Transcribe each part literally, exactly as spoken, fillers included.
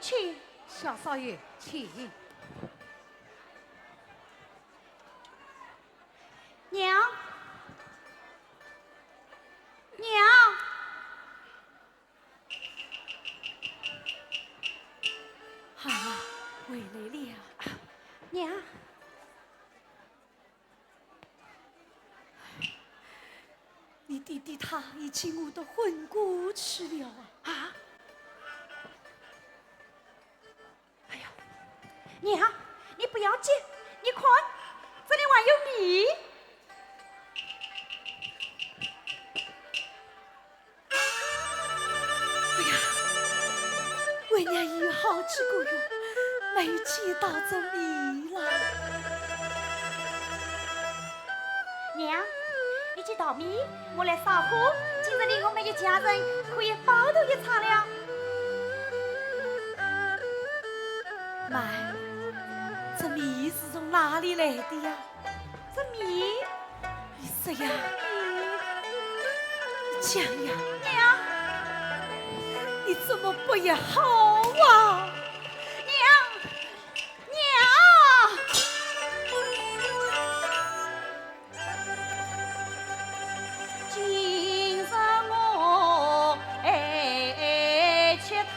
请。小少爷，请。娘，娘。啊，回来了。娘。 你爹爹他已经饿得昏过去了啊！啊？哎呀，娘，你不要急，你看，这里还有米。 哎呀，为娘已有好几个月没见到这米了。娘，你去淘米，我来烧火，今日里我们一家人可以饱读一场了。慢，这米是从哪里来的呀？ 这米？你说呀，你讲呀，娘，你怎么不要好啊？娘，娘。今日我爱吃汤。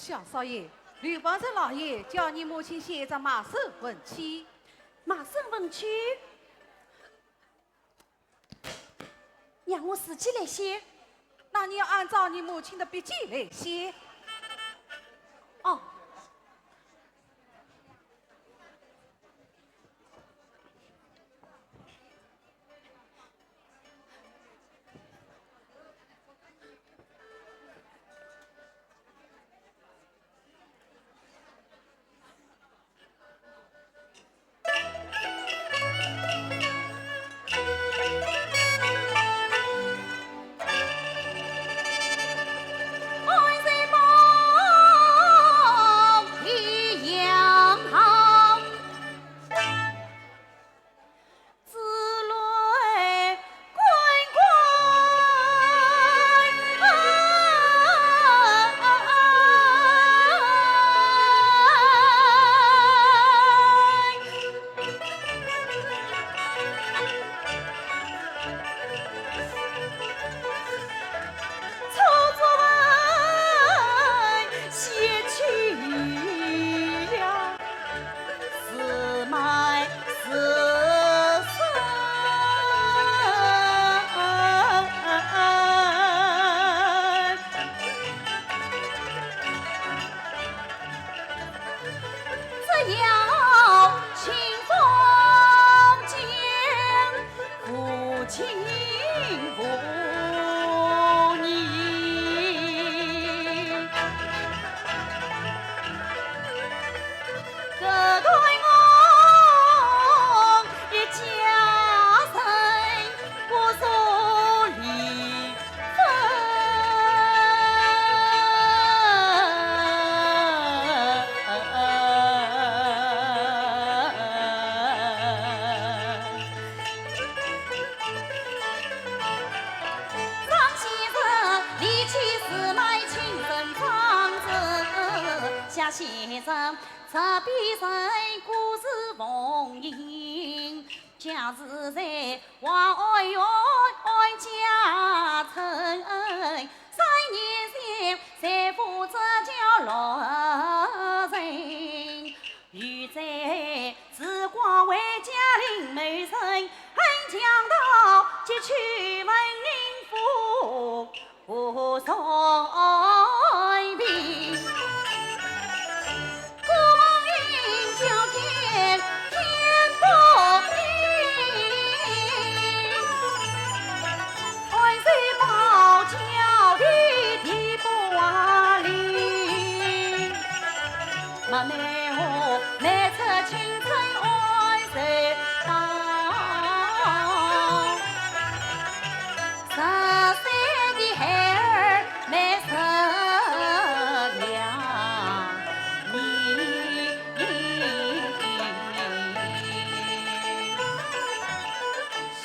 小少爷，刘帮人老爷叫你母亲写一张卖身文契。卖身文契？让我自己来写。那你要按照你母亲的笔迹来写。哦。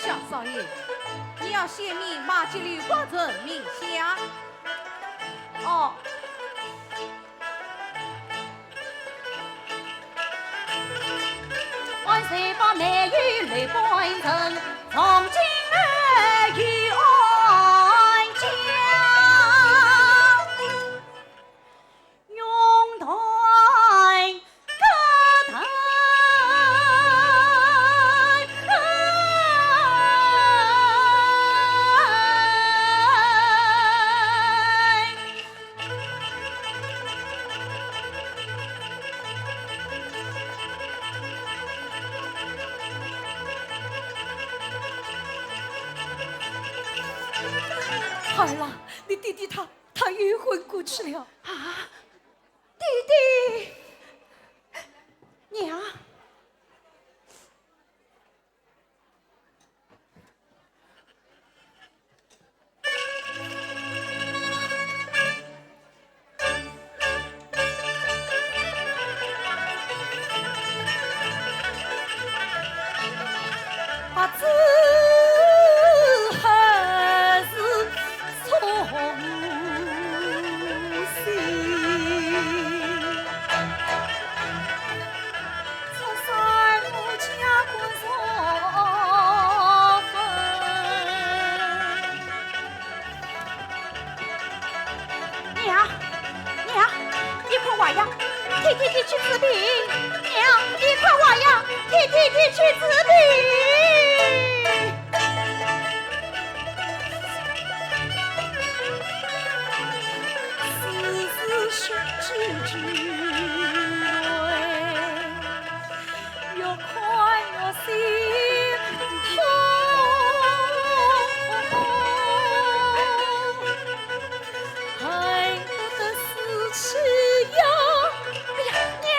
小少爷，你要写密码给刘帮人名下。哦。 孩儿啊，你弟弟他，他又昏过去了。啊，弟弟，娘。替弟弟去治病。娘，你快话呀，替弟弟去治病。哎呀，娘！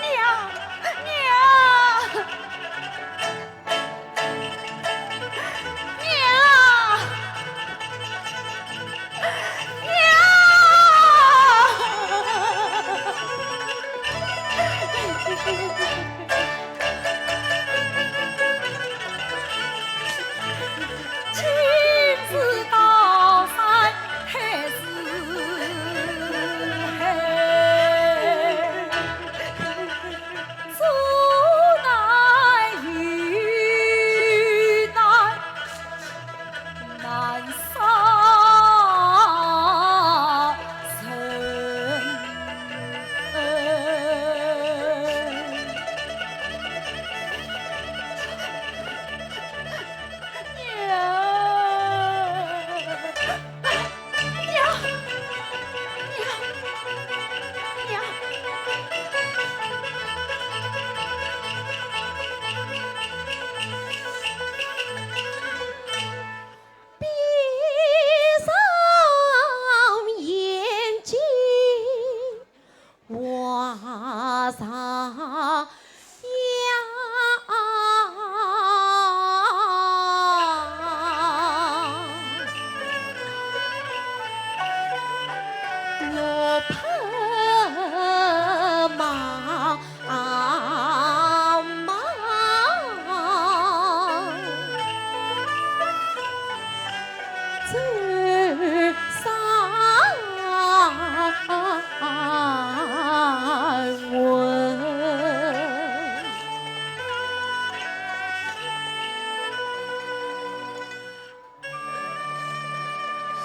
娘，娘！ 娘！娘！娘！娘！娘！娘！闭上眼睛， 望上。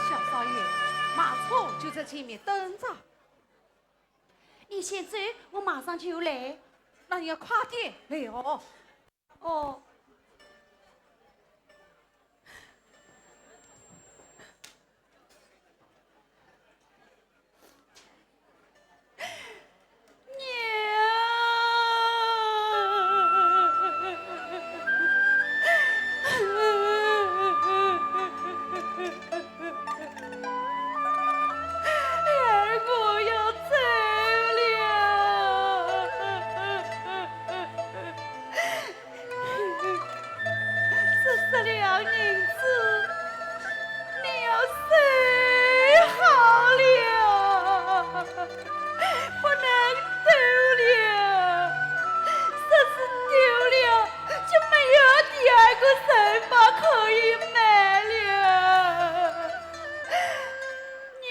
小少爷，马车就在前面等着。你先走，我马上就来。那你要快点来哦。 哦。娘！哎，我要走了。 这十两银子，你要收好了，不能丢了。若是丢了，就没有第二个人吧可以买了。 娘！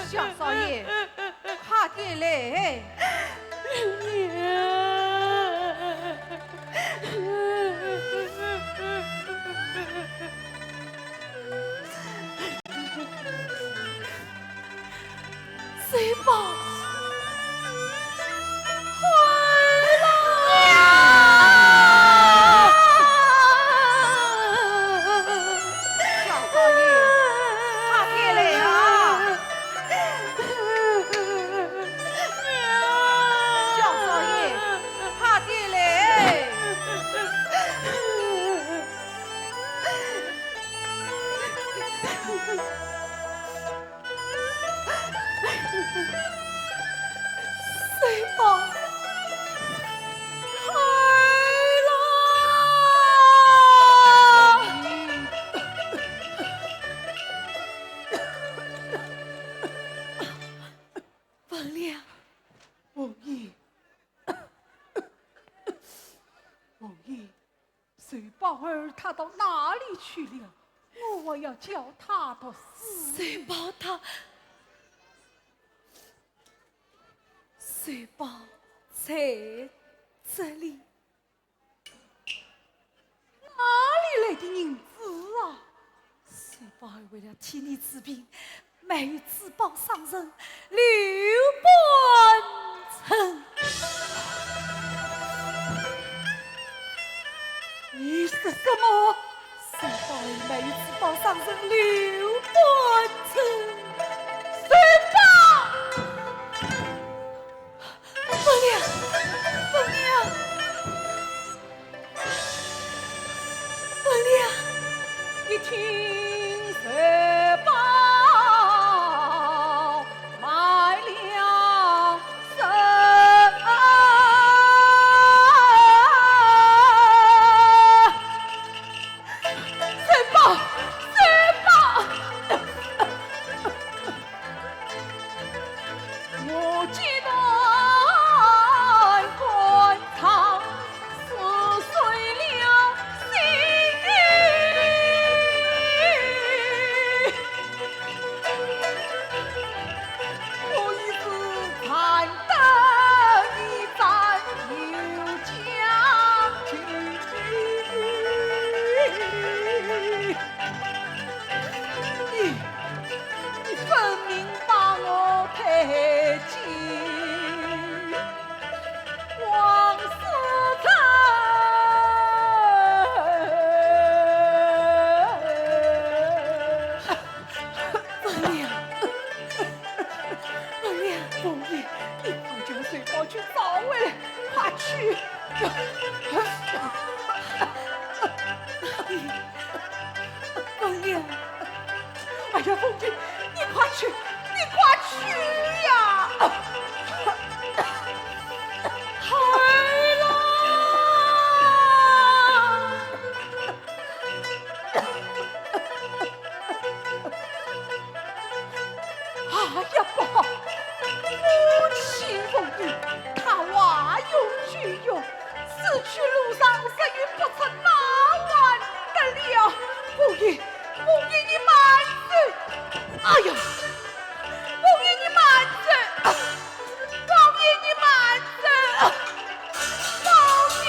小少爷，快点来！娘！ 谁把回来？小少爷，快点来啊！小少儿他到哪里去了？我要叫他的死。水宝他，水宝在这里。哪里来的银子啊？水宝儿为了替你治病， 卖珠宝赏人六半成。你说什么？水宝儿卖珠宝赏人六半成。水宝！凤娘，凤娘。 凤娘，你听水宝卖了身。水宝，水宝！ 我既然肝肠是碎了心，我亦是暂得一战又将军。 你，你分明把我推进黄河中。凤娘，凤娘。凤娘，你快叫水宝去找回来，快去！ 凤娘。哎呀，凤娘，你快去，你快去呀！孩儿啊！ 哎呀，不好！母亲凤英，她话有巨勇，此去路上若有不测，哪还得了？凤英，凤英，你慢走！哎呀，凤英，你慢走！凤英，你慢走！凤英！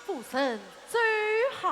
夫人走好。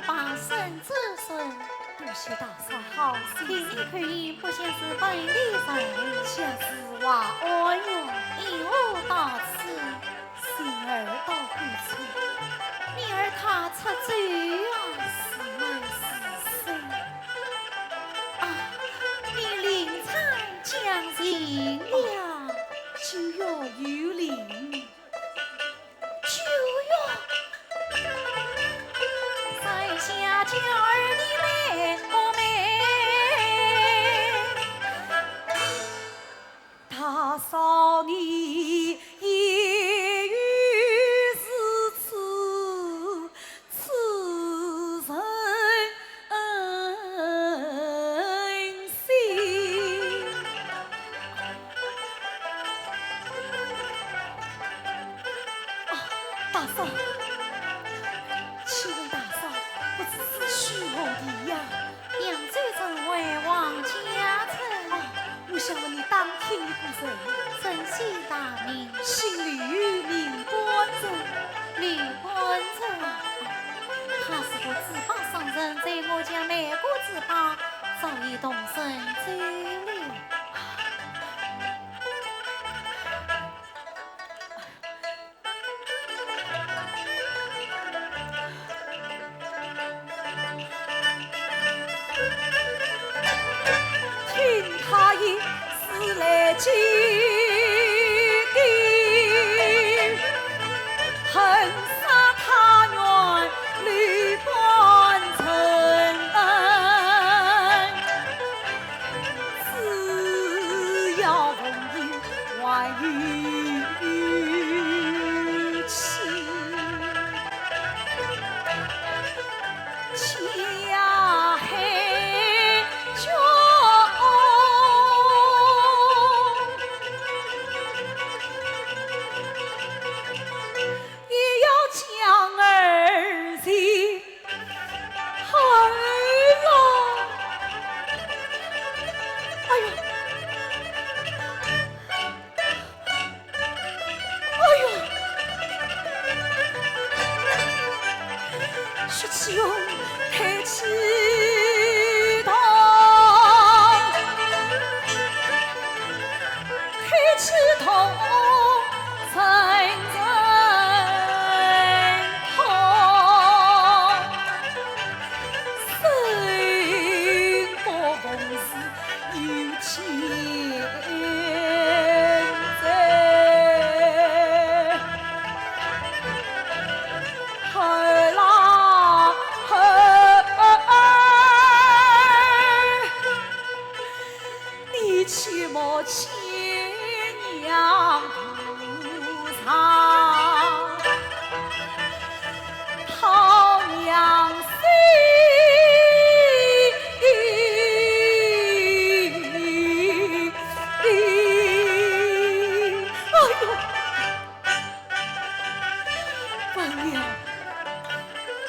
八省之人。多谢大嫂。好心。听你口音不像是本地人。家住华安县。因何到此？ 心儿到贵处，你儿他出走啊，是门是生啊，你临窗将近了。九月有令。九月，在下娇儿的妹妹。 大嫂，你言语如此，痴人心。啊，大嫂，请问大嫂，不知是许何地呀？ 扬州城外王家村。哦，我想问你打听一个人。尊姓大名？姓吕，名官人。吕官人啊，他是个知法上人，在我家每个知法早已动身走了。 听他言，是来祭奠，恨杀他原吕官人。 只要奉命还有情，家海中也要将儿子 哎呦！哎呦！哎呦！说起用抬起头，抬起头。 你且莫牵娘不上，讨娘心。哎呦！ 凤娘，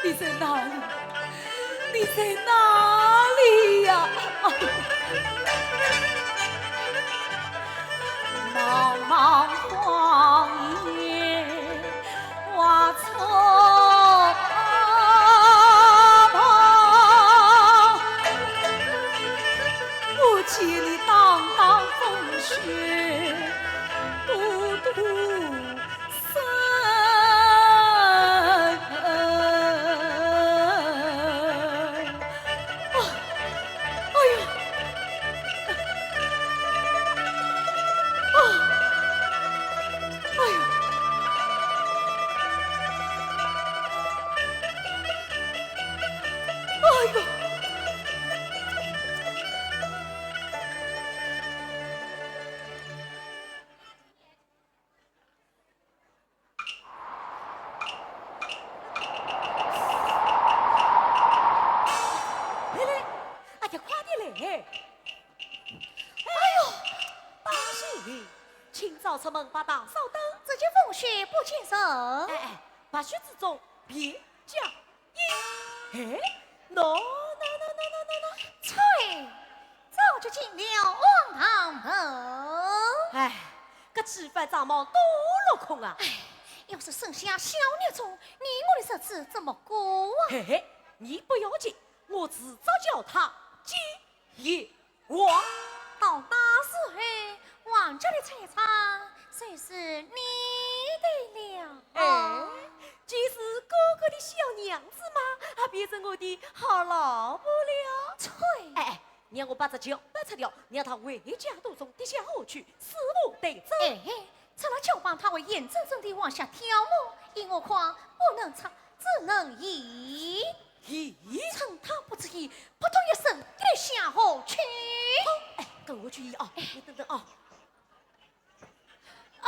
你在哪里？你在哪里呀？茫茫荒野，花草跑，我见你当当风雪，孤独 来来，阿姐，快点来！哎呦，当心！清早出门把大嫂等，这件风雪不见人。哎哎，白雪之中别加衣。哎，喏，喏，喏，喏，喏，喏。 早就进了黄堂门。哎，搿几番长忙都落空啊。哎，要是剩下小孽种，你我的日子怎么过啊？嘿嘿，你不要急，我迟早叫他见阎王。到那时候，王家的财产就是你的了。哎，既是哥哥的小娘子嘛，啊，便是我的好老婆了。啐！哎，哎，让我把这脚掰扯掉，让他回家途中跌下河去，死无对证。哎， 除了脚帮他会眼睁睁地往下跳么？依我看，不能拆，只能移。移？趁他不注意，扑通一声跌下河去。哎，跟我去移啊！你等等啊！啊！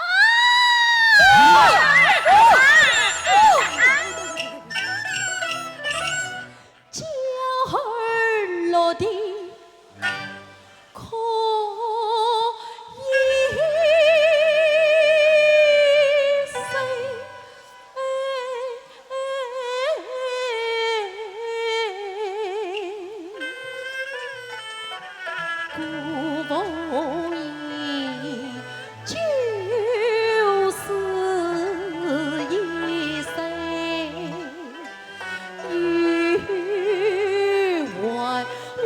脚儿落地 可以睡。故无意，就是一生。 与我为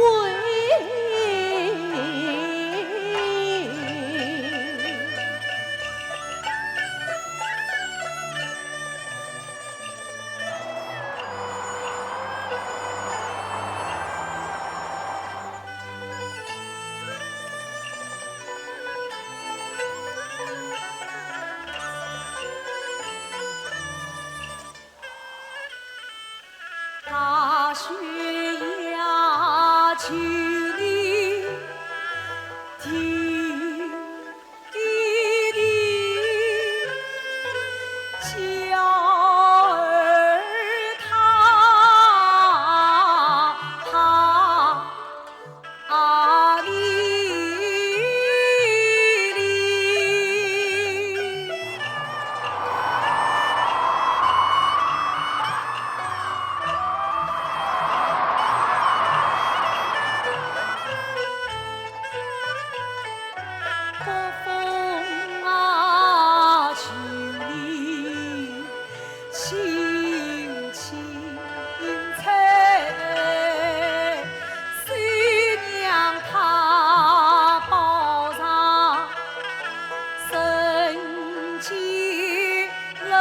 大雪呀，求你停一停，叫儿他他 啊哩哩。北风啊，求你 轻轻吹，谁让它包上人间冷。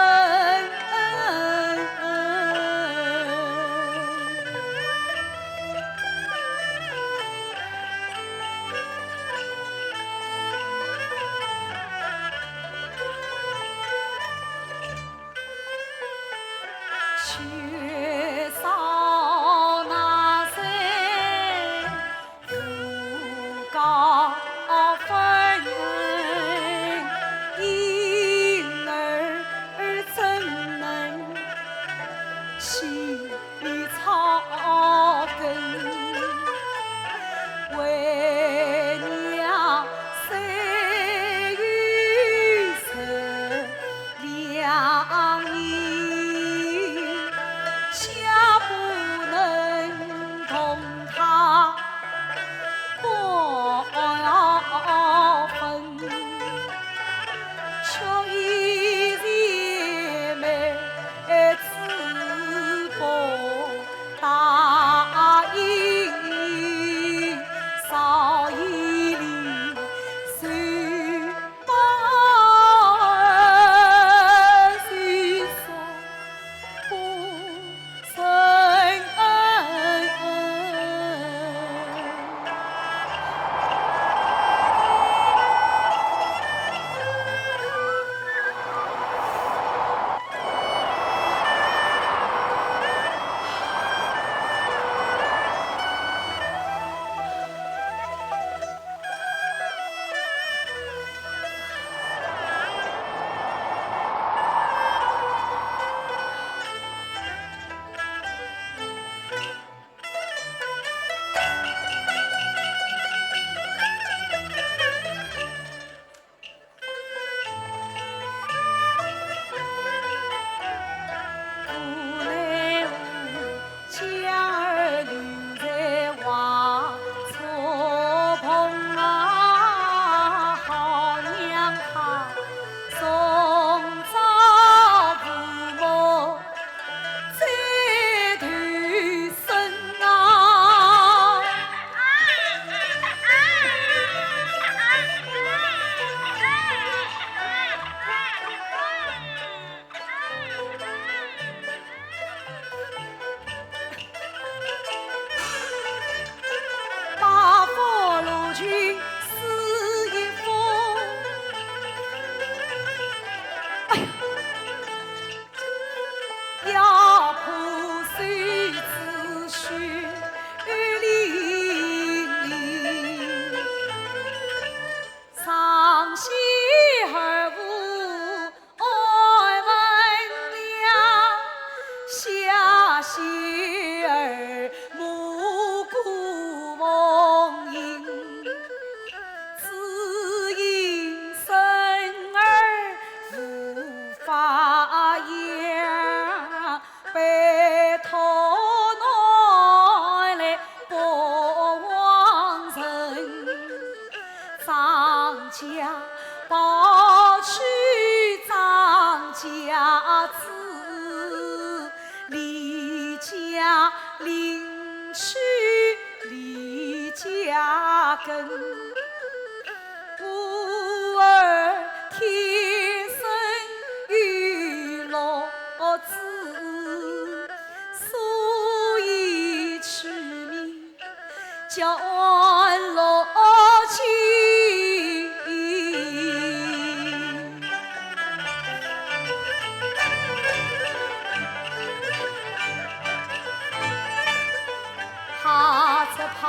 缺少那些无高分，因儿怎能起草根？为娘虽有十 两银，下不能同他过分，却以前妹子不家小儿暮鼓逢迎，只因生儿无发芽，被托男来博王人。 张家跑去张家住，李家邻去李家根。故而天生有六子，所以取名 叫安乐亲。怕只怕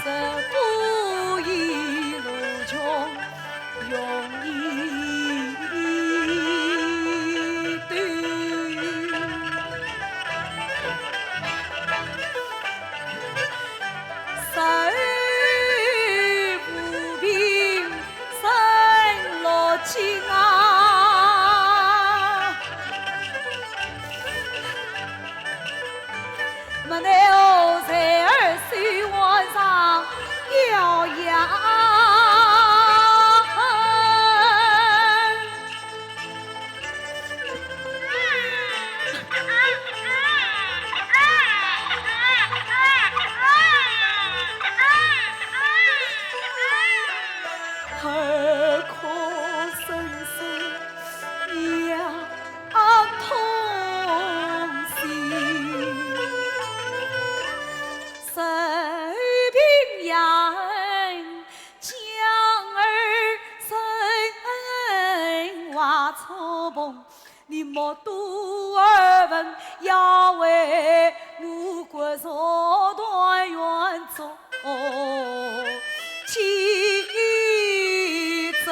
这不一路穷，容易丢。 受无病生六经啊。没奈何，才儿虽患上夭夭。 儿哭声声也痛心，受病也恨 将儿身怀错梦，你莫多耳闻，要为我国寿团圆做见证。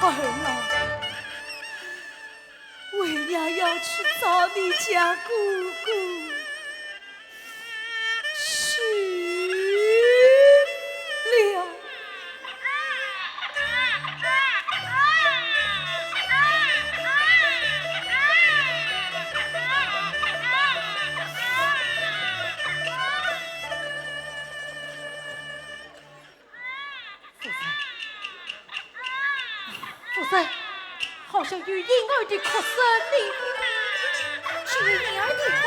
儿啊，为娘要去找你家哥哥去了。 夫人，夫人，好像有婴儿的哭声呢。是有婴儿的哭。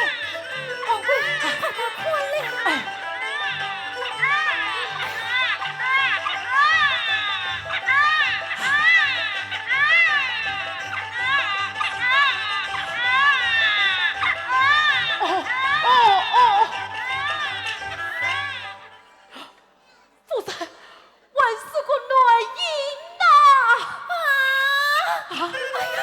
王贵，快快看了。哎。哦，哦，哦。 夫人，还是个男婴呐！啊！啊！哎呀！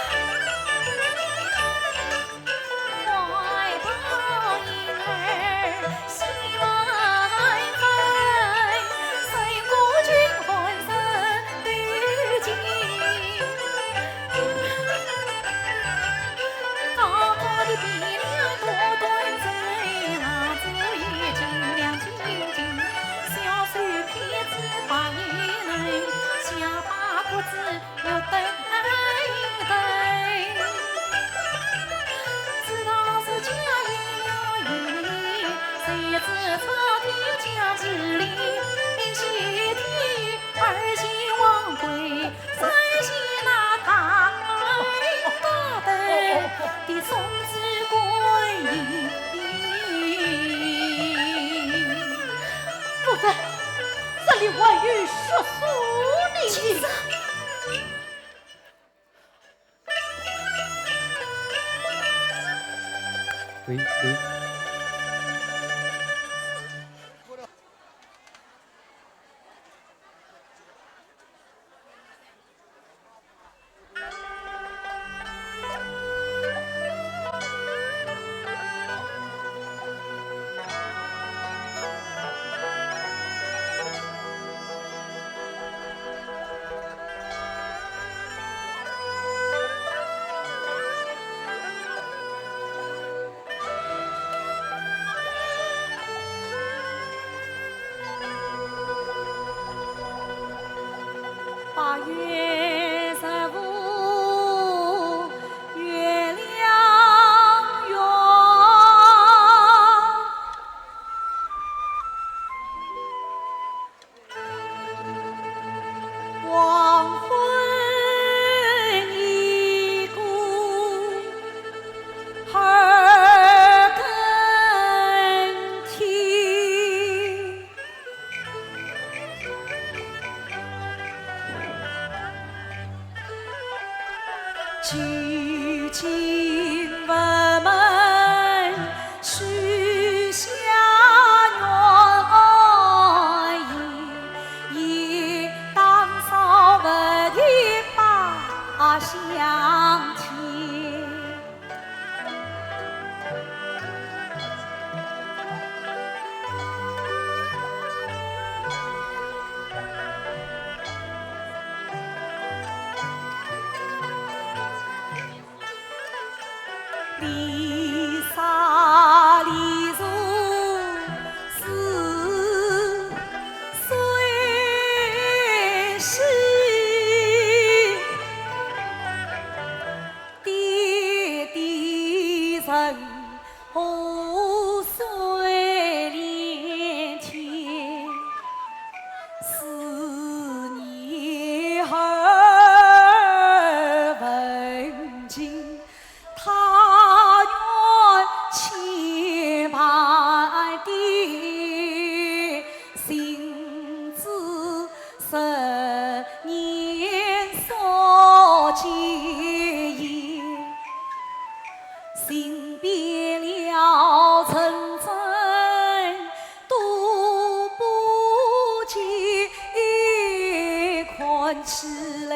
夫人，这里还有血书呢。喂，喂。八月十五月亮圆。 黄昏已过二更天。 究竟佛门须下愿，也当扫佛的八相天。 离沙离树是水西，点点人河水连天。思念而问今， 他愿千般的，心知十年少见也。行遍了城镇都不见，看起来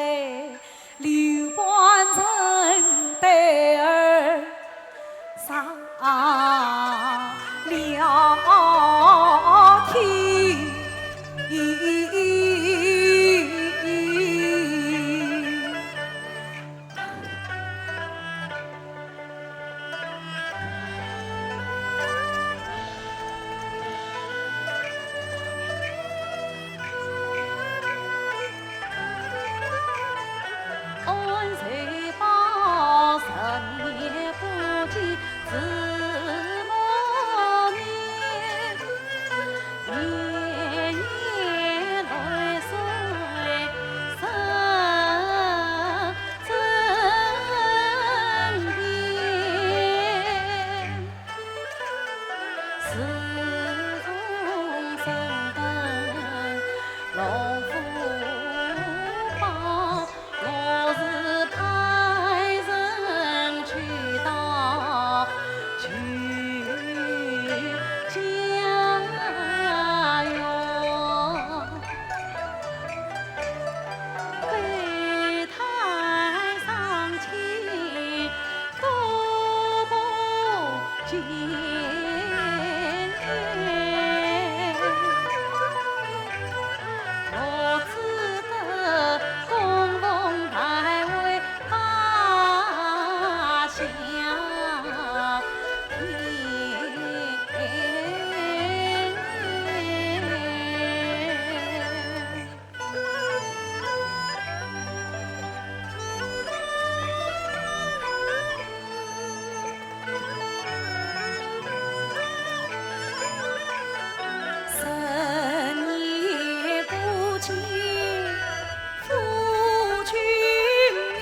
刘半城对儿上了天。 安睡报，十年不见自母面，年年泪水十 身边。自从身登龙虎榜，我是派人去到舅家园。 十年不见夫君面，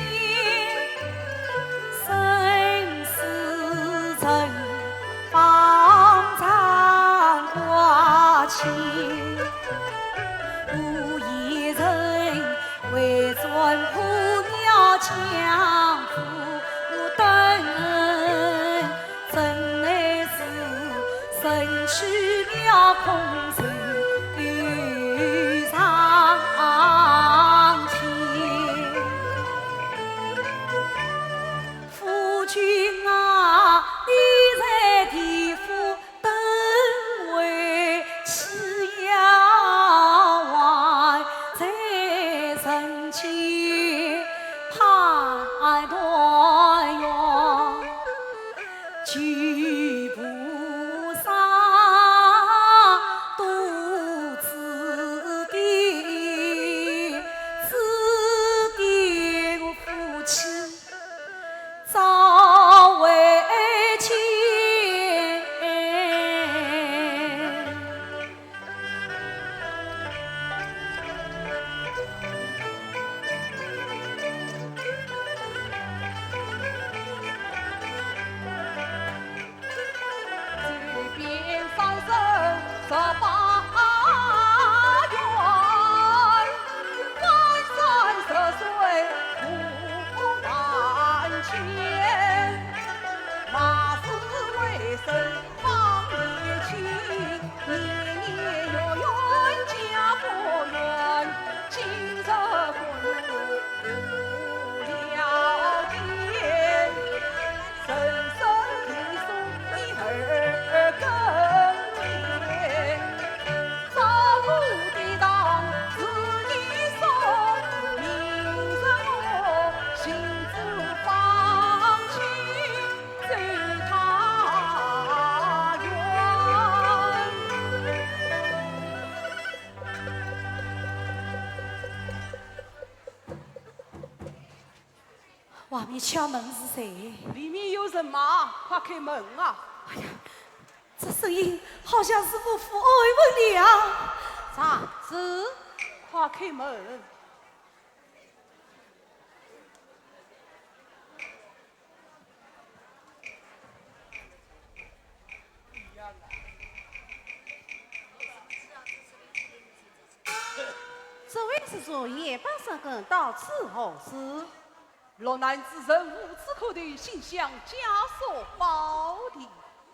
生死存 方丈挂牵，无言人回转苦鸟，江湖等恩怎奈去了空手上天。夫君啊，你在地府等候，岂要还在人间盼团圆？ 救菩萨渡此地，此地夫妻早未见。 外面敲门是谁？里面有人吗？快开门啊！哎呀，这声音好像是我父爱文良。啥事？快开门！ 这位施主夜半三更到此何事？落难之人无处可投，心想家属保定。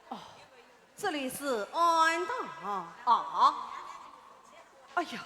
哦，这里是安堂。啊？哎呀，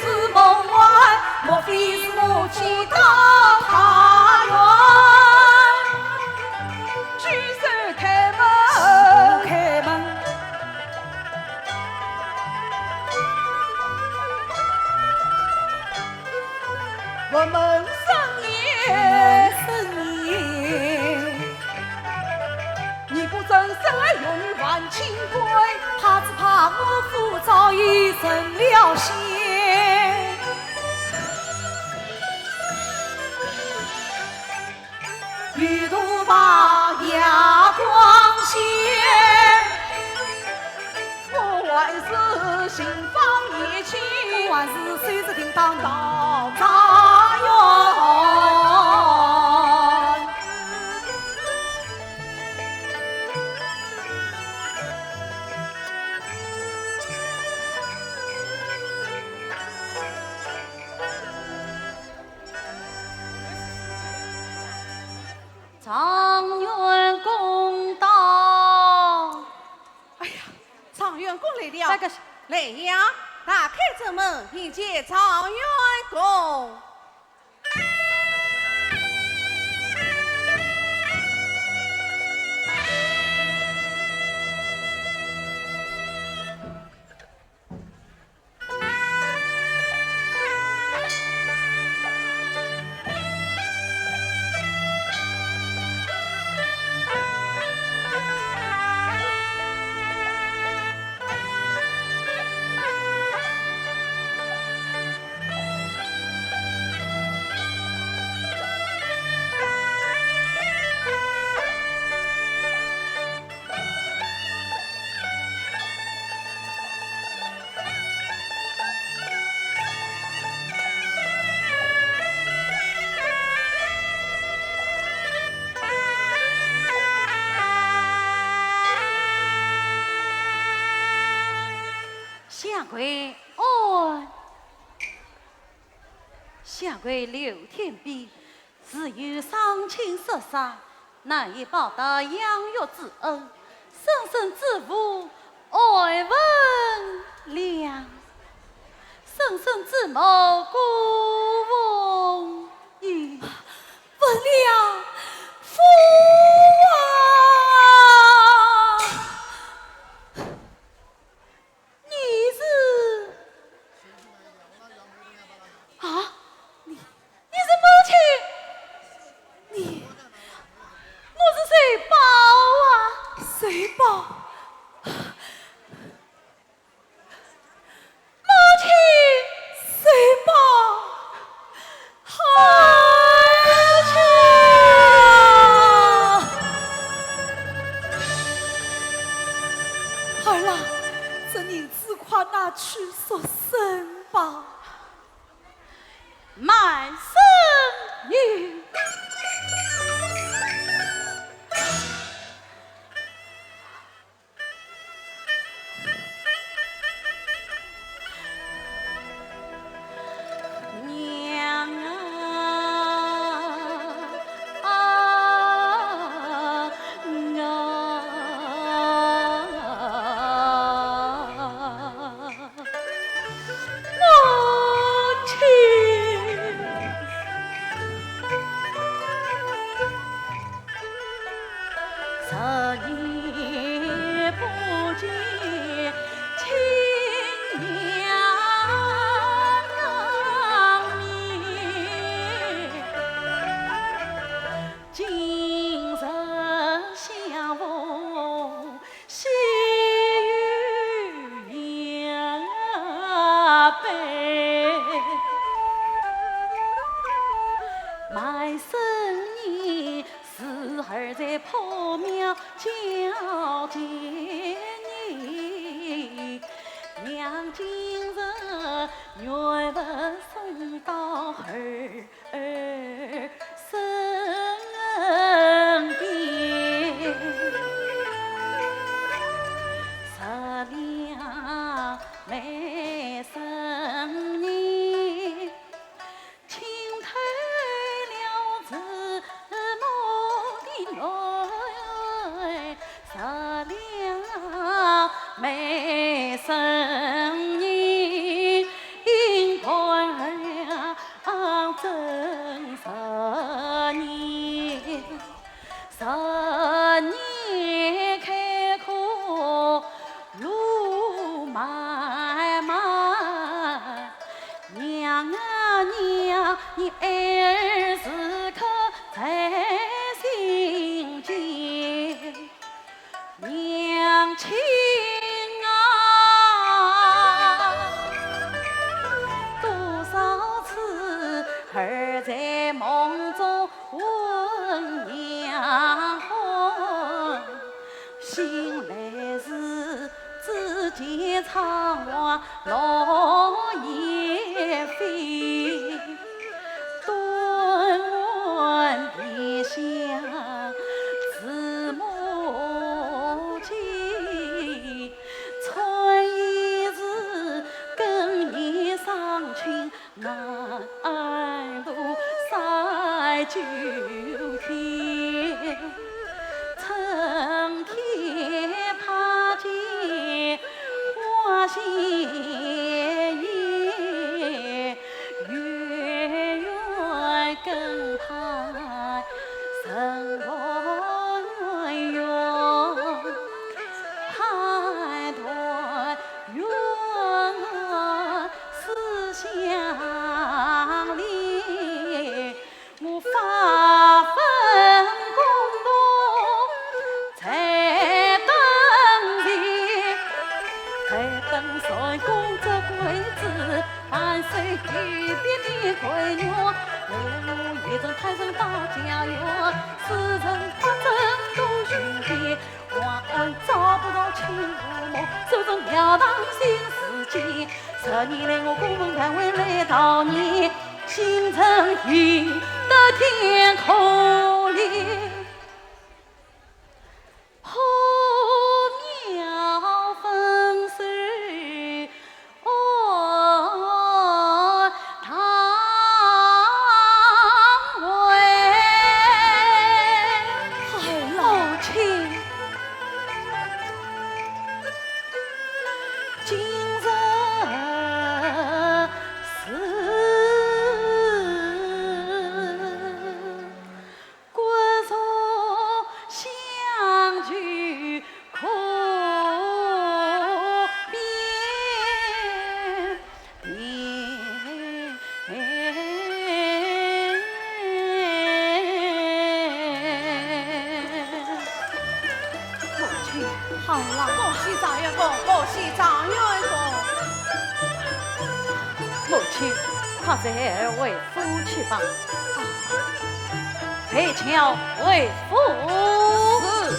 是梦幻，莫非是我去到他园？举手开门，开门。 我们生年，生年。你不曾生儿育女还清官，怕只怕我府早已成了仙。 玉兔把夜光线，我还是心放一起，我还是手执叮当到茶园。状元公到。哎呀，状元公来了。那个是来呀，打开正门，迎接状元公。 下跪安。 下跪刘天边，自幼双亲失散，难以报答养育之恩，生身之父爱文良，生身之母顾凤英。文良，父啊！ 你是……啊，你，你是母亲？你，我是瑞宝啊。瑞宝？母亲，瑞宝。儿时刻在心间，娘亲啊，多少次儿在梦中问娘欢，醒来时只见窗外 落叶飞，断魂殿下字幕间，穿衣时更念双亲 南路三九天，春天怕见花谢叶，月圆更盼人团圆，盼团圆。 思乡里，我发奋工作在等你，在等算功折桂枝，万岁御笔的桂圆，为我一人坦然到家园，世人不争多寻遍。 万般找不到亲父母，守着庙堂新时节。十年来我过门盘问来道年，心诚意得天可怜。破庙分手 哦，唐文。好了，母亲。今日是 骨肉相聚可辨别。母亲，好了。恭喜状元公，恭喜状元公。母亲，快随儿回 夫妻吧。陪轿回府。是。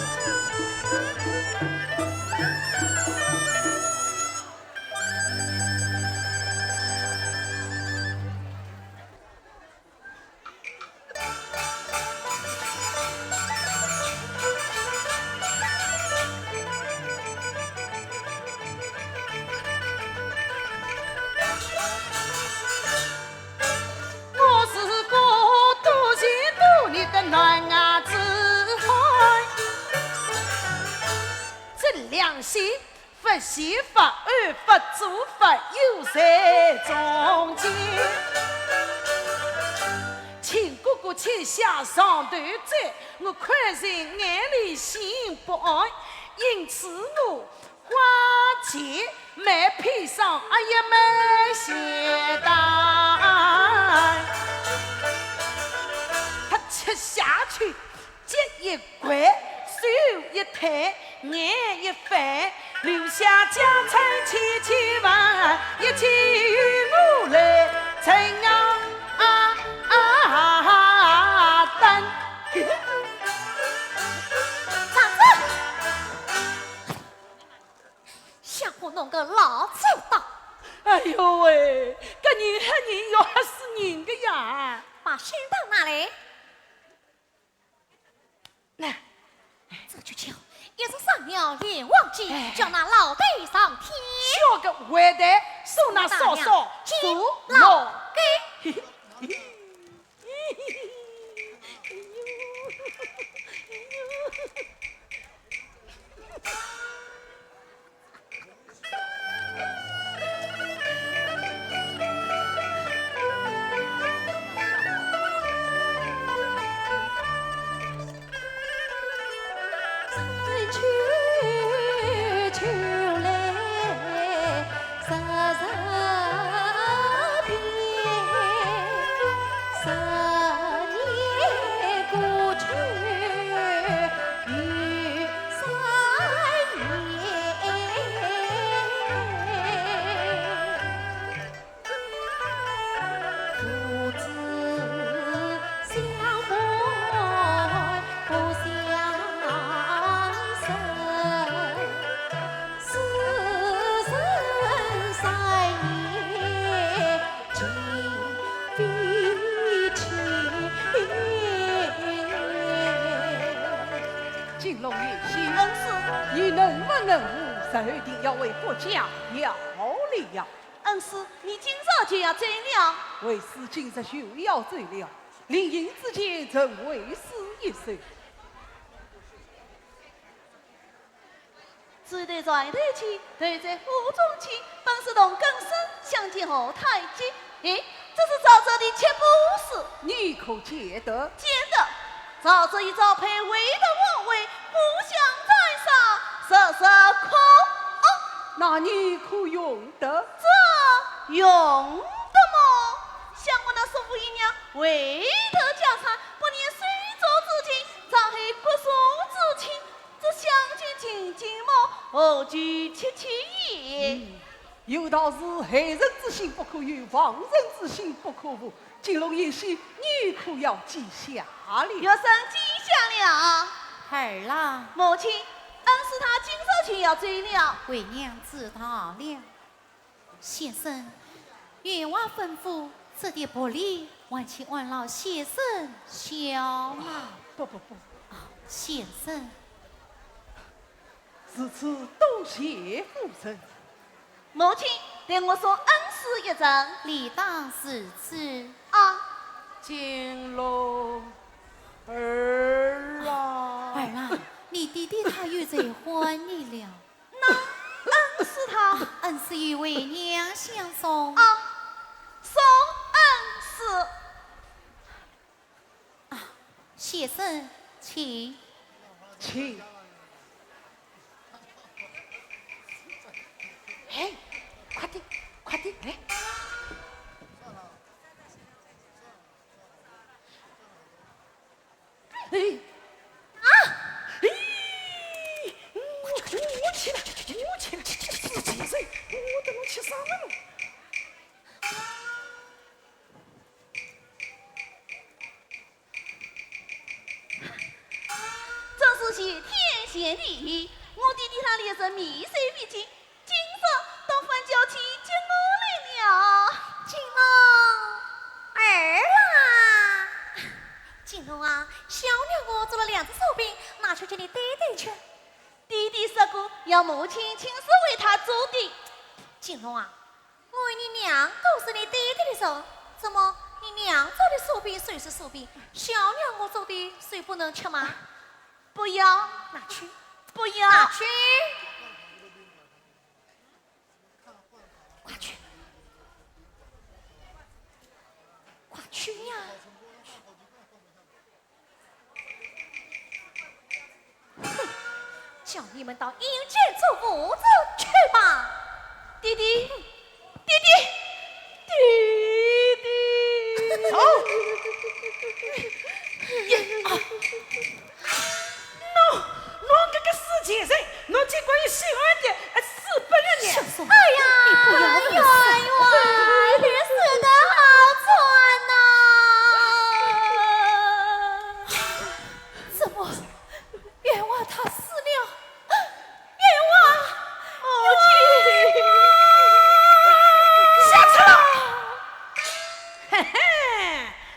我是个多情多义的男儿志汉，这良心不欺不恶不做不有在中间。请哥哥且下床头坐，我看在眼里心不安，因此我 花钱买砒霜，哎呀，买鞋带。他吃下去，脚一拐，手一摊，眼一翻，留下家产千千万，一切由我来承啊，啊，啊，啊，担。站住！ 想我弄个老祖宗。哎呦喂，搿人吓人要吓死人个呀！把宣报拿来。来，这就叫一日三秒连环计，哎，叫那老头上天。叫个坏蛋，送那嫂嫂坐牢。老狗。头顶要为国家效力呀。恩师，你今朝就要走了？为师今日就要走了，临行之前，曾为师一首。 锄禾在头前，豆在火中间，本是农耕生，相煎何太急。咦，这是赵哲的七步诗。你可解得？解得。赵哲一朝被围得王位，故乡在上，日日苦。那你可用得？这用得么？想我那叔父姨娘，为得家产，不念手足之情，rather国手之情， 这相救情景么，何惧戚戚焉？嗯，有道是害人之心不可有，防人之心不可无。金龙、鄢栎，你可要记下了？学生记下了。儿啊。母亲，恩师他今朝就要走了。为娘知道了。 先生，员外吩咐，这点薄礼，还请安老先生笑纳。不，不，不。啊，先生。如此多谢夫人。母亲，待我送恩师一程。理当如此。啊。金龙，儿啊。儿啊，你爹爹他又在唤你了。 那恩师他？恩师与为娘相送。啊，送恩师。啊，先生，请。请。哎，快点，快点，哎。 哎，啊！哎，我，我去了，我去了，这是谁？我都弄气煞了。真是谢天谢地，我爹爹他烈士面色未尽， 今朝倒反叫去接我来了。金龙，儿啦！金龙啊，小娘我做了两只手柄，拿去给你爹爹吃。爹爹说过，要母亲亲手为他做的。金龙啊，我与你娘都是你爹爹的手，怎么你娘做的手柄就是手柄，小娘我做的就不能吃吗？不要。拿去。不要。拿去。 快去，快去呀！哼，叫你们到阴间做无子去吧！爹爹，爹爹，爹爹！走！呀，啊！喏，喏，搿个死贱人，侬竟敢与小儿子，呃，死不认人！哎呀，你不要胡说。哎呀，你说得好准呐！怎么，员外他死了？员外，母亲！小赤佬！嘿嘿，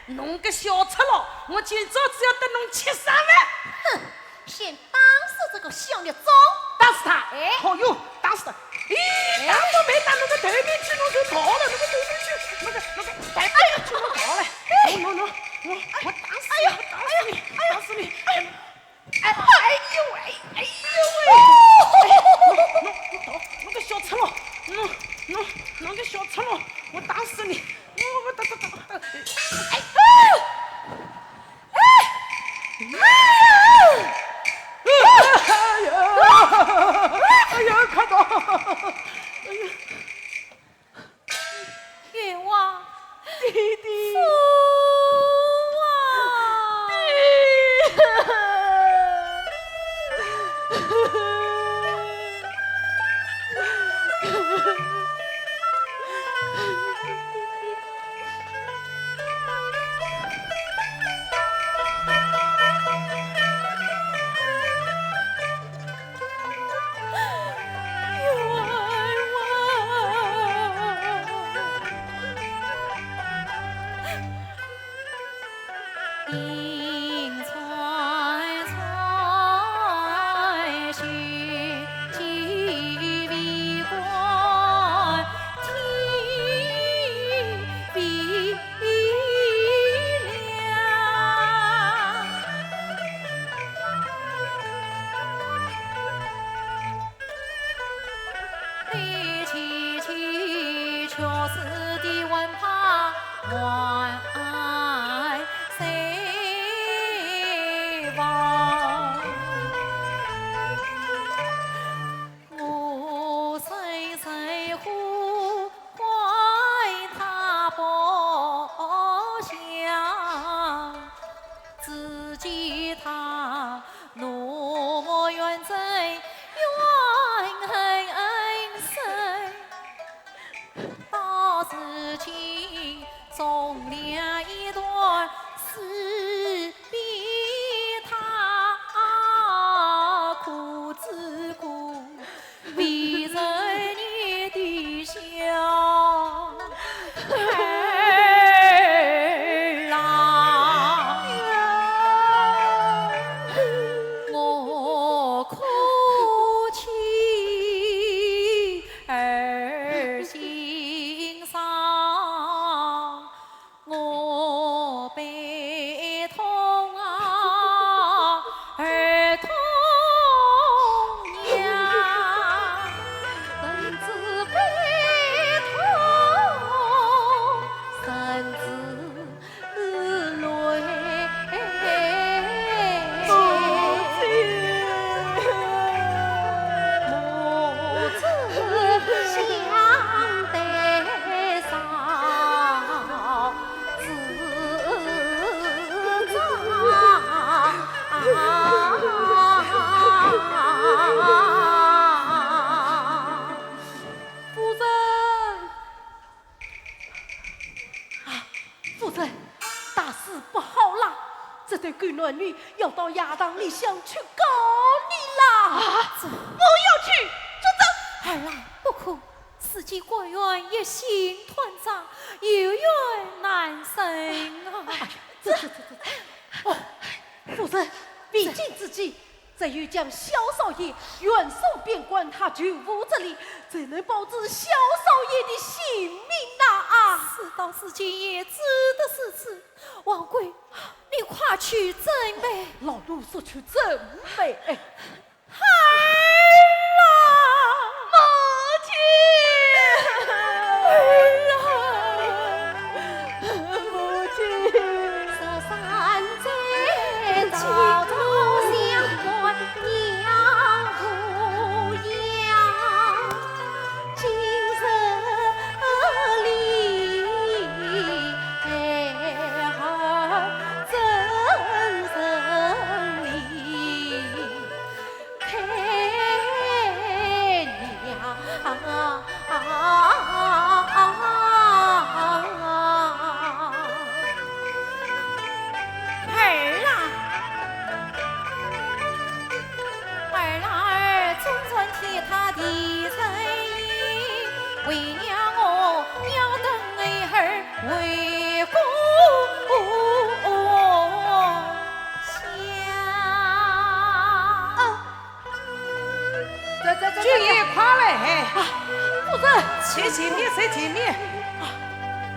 侬个小赤佬，我今朝子要搭侬吃生饭！哼，先打死这个小孽种！打死他！哎。好哟，打死他！咦，哎。打都没打，侬个头面去，侬就逃了，侬个头面去，侬个，侬个，哎，哎呀，去，侬逃了！哎。侬，侬，侬，我，我打死你，哎呀，我打死你，哎呀，打死你！哎。 哎，哎呦喂，哎呦喂！哎，侬，侬，侬，侬个小赤佬，侬，侬，侬个小赤佬，我打死你！我，我打，打，打，打，哎，哎，哎，哎呀，哎呀，快逃！哎呀。 员外。爹爹。父王。爹。送了一段诗比他苦之苦，为人你的小孩儿啊，我哭起儿心伤。 我悲痛啊，儿童娘。人之悲痛，人之泪。母子相对 夫人。啊，夫人，大事不好啦！这对狗男女要到衙堂里向去告你啦！啊，不要去，住嘴！儿啊，不哭， 如今官员一心断账，有冤难伸啊。哎呀，这这这这这，哦，夫人，未尽之计，只有将萧少爷远送边关，他求无之力，才能保住萧少爷的性命呐啊！事到如今也只得如此，王贵，你快去准备。老奴速去准备。哎。 孩儿啊，母亲，儿啊，母亲。十三载朝朝相关娘无恙，今日里孩儿真成礼。 儿啊，儿啊，儿，总算替他的人意，为娘我要等儿回故乡。 这这这，君爷快来！啊，夫人！谁见面？谁见面？啊，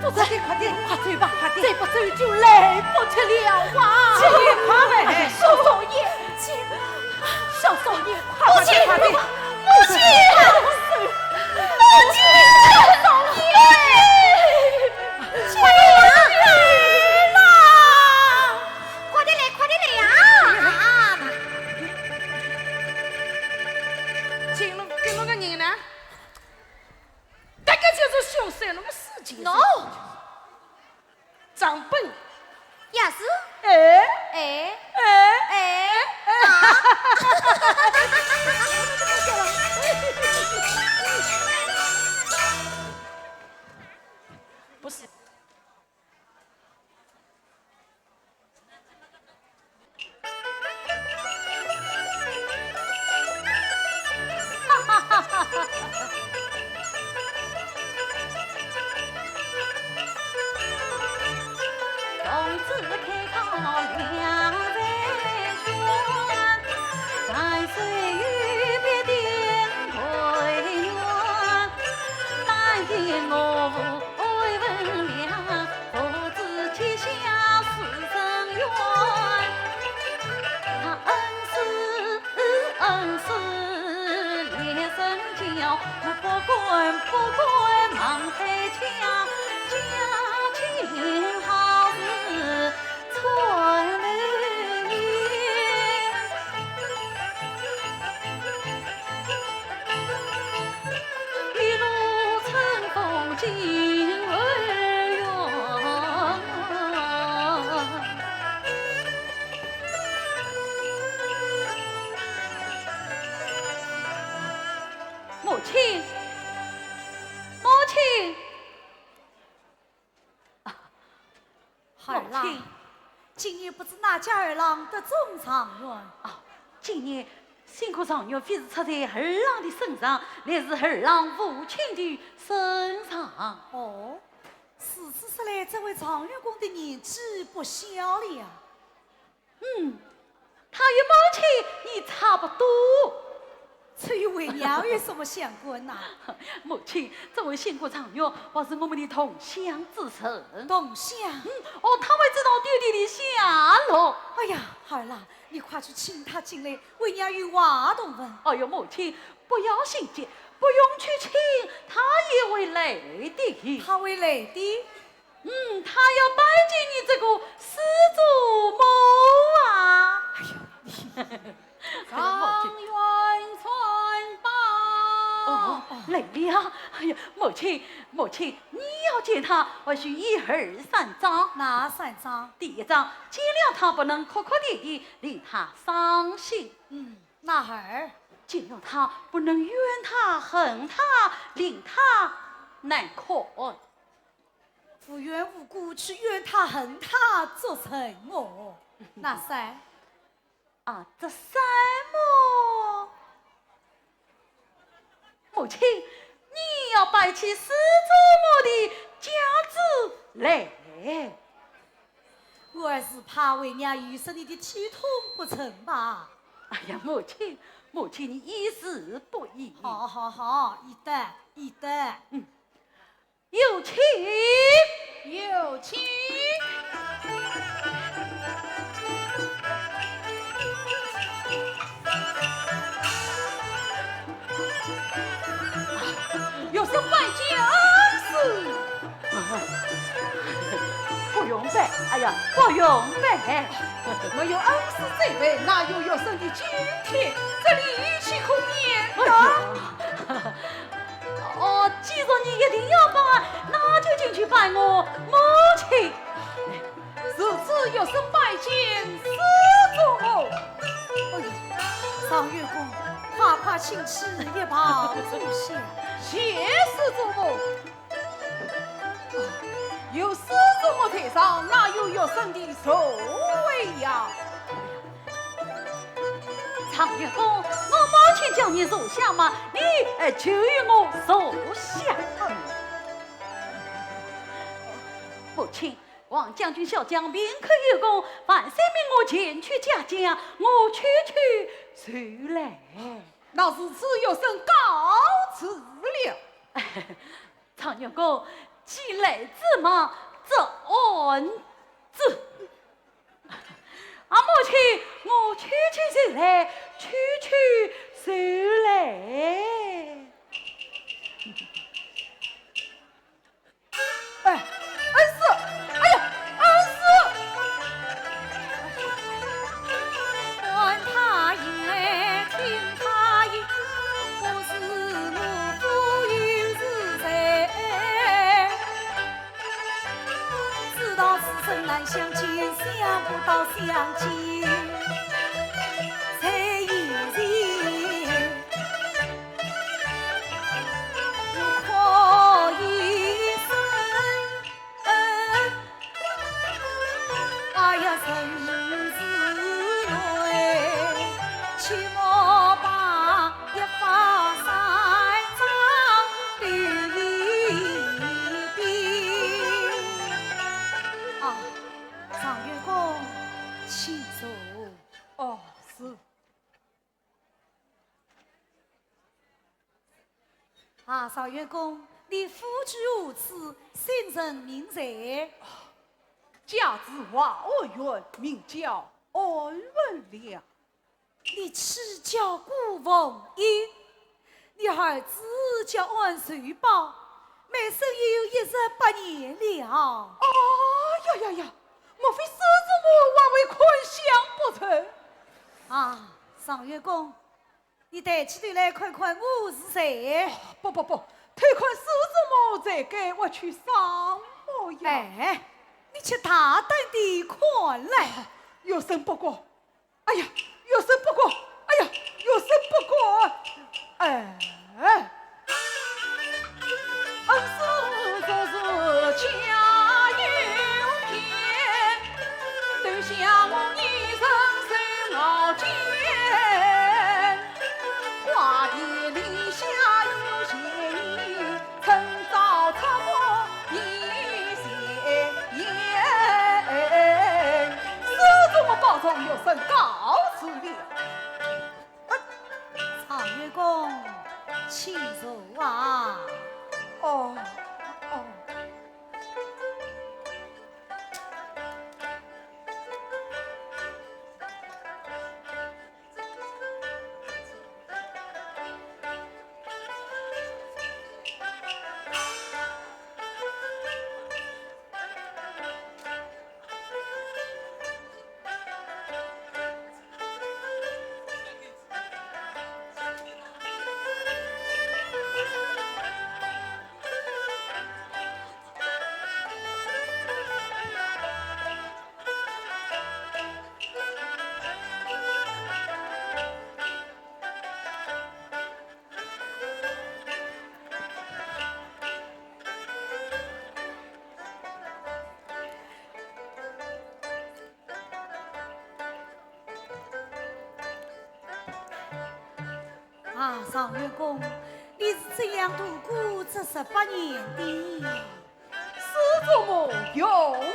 夫人，快点，快点，快走吧，快点，再不走就来不及了啊！君爷快来！哎，少爷，萧少爷，快点，快点，母亲，母亲，少爷，快点来，快点来啊！啊！ 金龙，金龙个人呢？这个就是凶手，那么事情。喏，账本也是。哎哎哎哎哎，啊！不是。 同志开到两人转，万岁有别定贵人，但愿我无爱恨两 父子结下世人冤，恩师恩师烈人教，不敢不敢望海家，家境好似川流。儿啦，母亲。今年不知哪家儿郎得中状元？啊，今年新科状元非是出在儿郎的身上，乃是儿郎父亲的身上。哦，如此说来，这位状元公的年纪不小了呀。 嗯，他与母亲也差不多。这与为娘有什么相关呐？母亲，这位新科状元，还是我们的同乡之人。同乡？嗯，哦，他会知道爹爹的下落。哎呀，儿啦，你快去请他进来，为娘有话同问。哎呦，母亲，不要心急，不用去请，他也会来的。他会来的？ 嗯，他要拜见你这个师祖母啊。哎呦，你状元传报。哦，来了。哎呀，母亲，母亲，你要见他，还需一二三桩。哪三桩？第一桩，见了他不能哭哭啼啼，令他伤心。嗯，那二？见了他不能怨他恨他，令他难看。 无缘无故去怨他恨他做什么？那三？啊，这三么？母亲，你要摆起师祖母的架子来。我还是怕为娘有失你的体统不成吧。哎呀，母亲，母亲，你一事不宜。好，好，好，一得，一得。嗯。 有请。有请。有失拜见恩师。不用拜，哎呀，不用拜。没有恩师在位，哪有学生的今天？这礼仪岂可免的？哎呀， 哦，既然你一定要拜，那就进去拜我母亲。如此有失拜见师祖母。哎呦，状元公，快快请起，一旁坐下。谢师祖母。哦，有师祖母在上，哪有学生的座位呀？ 状元公，我母亲叫你坐下嘛，你，呃，就与我坐下。母亲，王将军小将平刻有功，万岁命我前去嘉奖，我区区就来。那如此，学生告辞了。 状元公，既来之嘛，则安之。啊，母亲，我区区就来，区区就来。哎，恩师，哎呀，恩师！ 啊，状元公，请坐。哦，是。 啊，状元公，你夫居何处，姓甚名谁？家住华安县，名叫安文亮。你妻叫顾凤英，你儿子叫安寿宝，卖身已有一十八年了。哎呀呀呀，莫非师祖母还未看相不成？啊，状元公， 你抬起头来看看我是谁？哦，不不不，偷看师祖母才该，我去上目呀。哎，你且大胆地看来。啊，学生不敢。哎呀，学生不敢。哎呀，学生不敢。哎。 恩师若是家有偏，老臣告辞了。 状元公，请坐啊。哦，哦。 啊，状元公，你是怎样度过这十八年的？是做么用兵？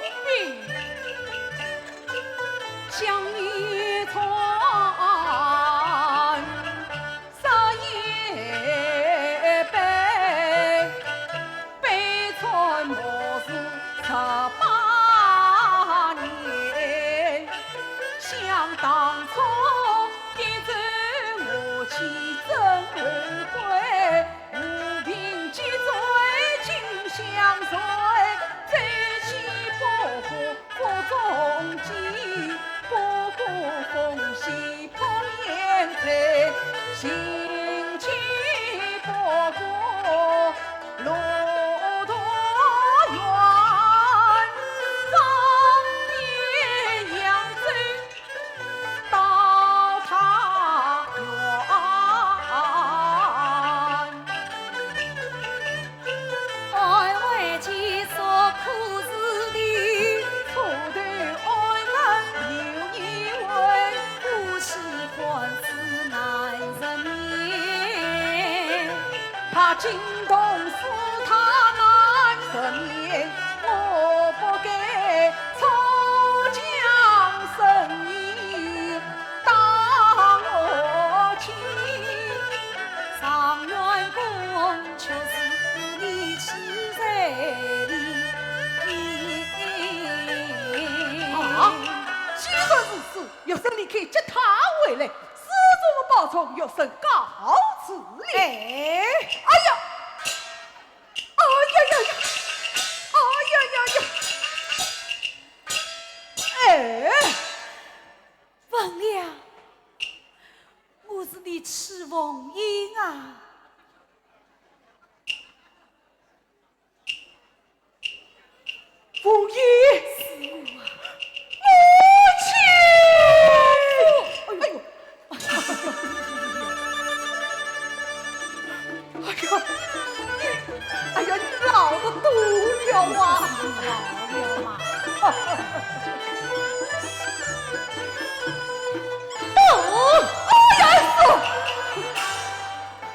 啊，既然如此，学生立刻接他回来，师祖保重，学生告辞了。哎。哎呀，哎呀呀呀，哎呀呀呀，哎。文良，我是你戚凤英啊。 凤英，母亲！哎呦，哎呀，你，哎呀，你老得多了啊！老了嘛。哦，哎呀，是。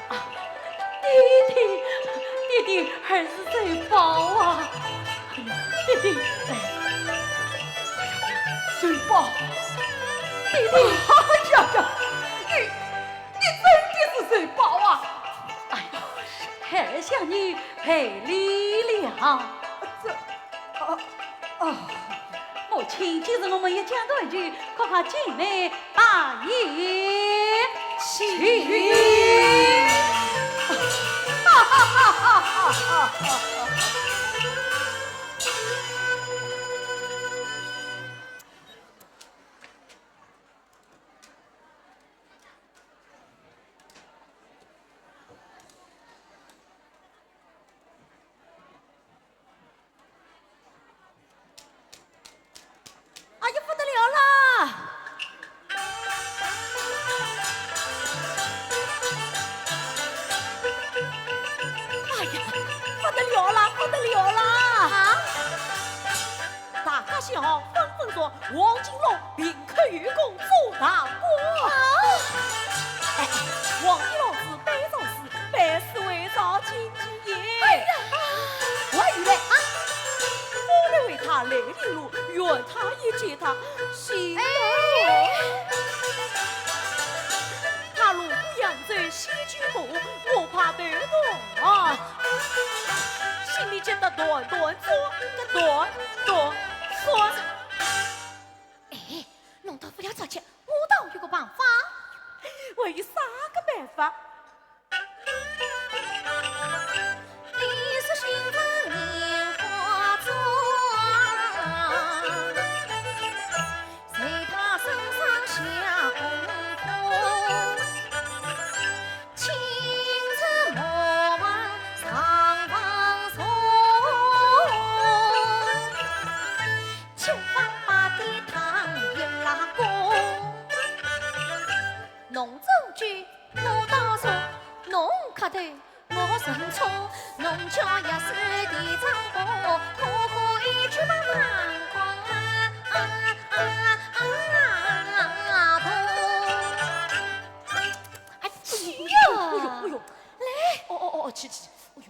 啊，爹爹，爹爹，儿是周宝啊！哎呀，爹爹，哎，哎呀，周宝，爹爹，哎呀呀，你，你真的是周宝啊！哎呀，孩儿向你赔礼了。这，啊， 哦，母亲，今日我们一家团聚，可快进内把宴。请。哎呀，不得了啦！哎呀，不得了啦，不得了啦！啊？大家小号纷纷说，王金龙平 克有功做大官。哎，王爷老子拜朝时，百岁为朝觐见耶。哎呀，我以为啊，夫人为他来领路，愿他也接他，心啊。他路过扬州西居部，我怕被断，心里急得团团转，个团团转。哎，侬到不了着急，我倒有个办法。还有啥个办法？ 侬斟酒，我倒茶，侬磕头，我顺冲，侬叫一声店长婆，可可一句把门关啊啊啊啊啊！哎呀！哎呦，哎呦，来，哦哦哦哦，去去去，哎呦。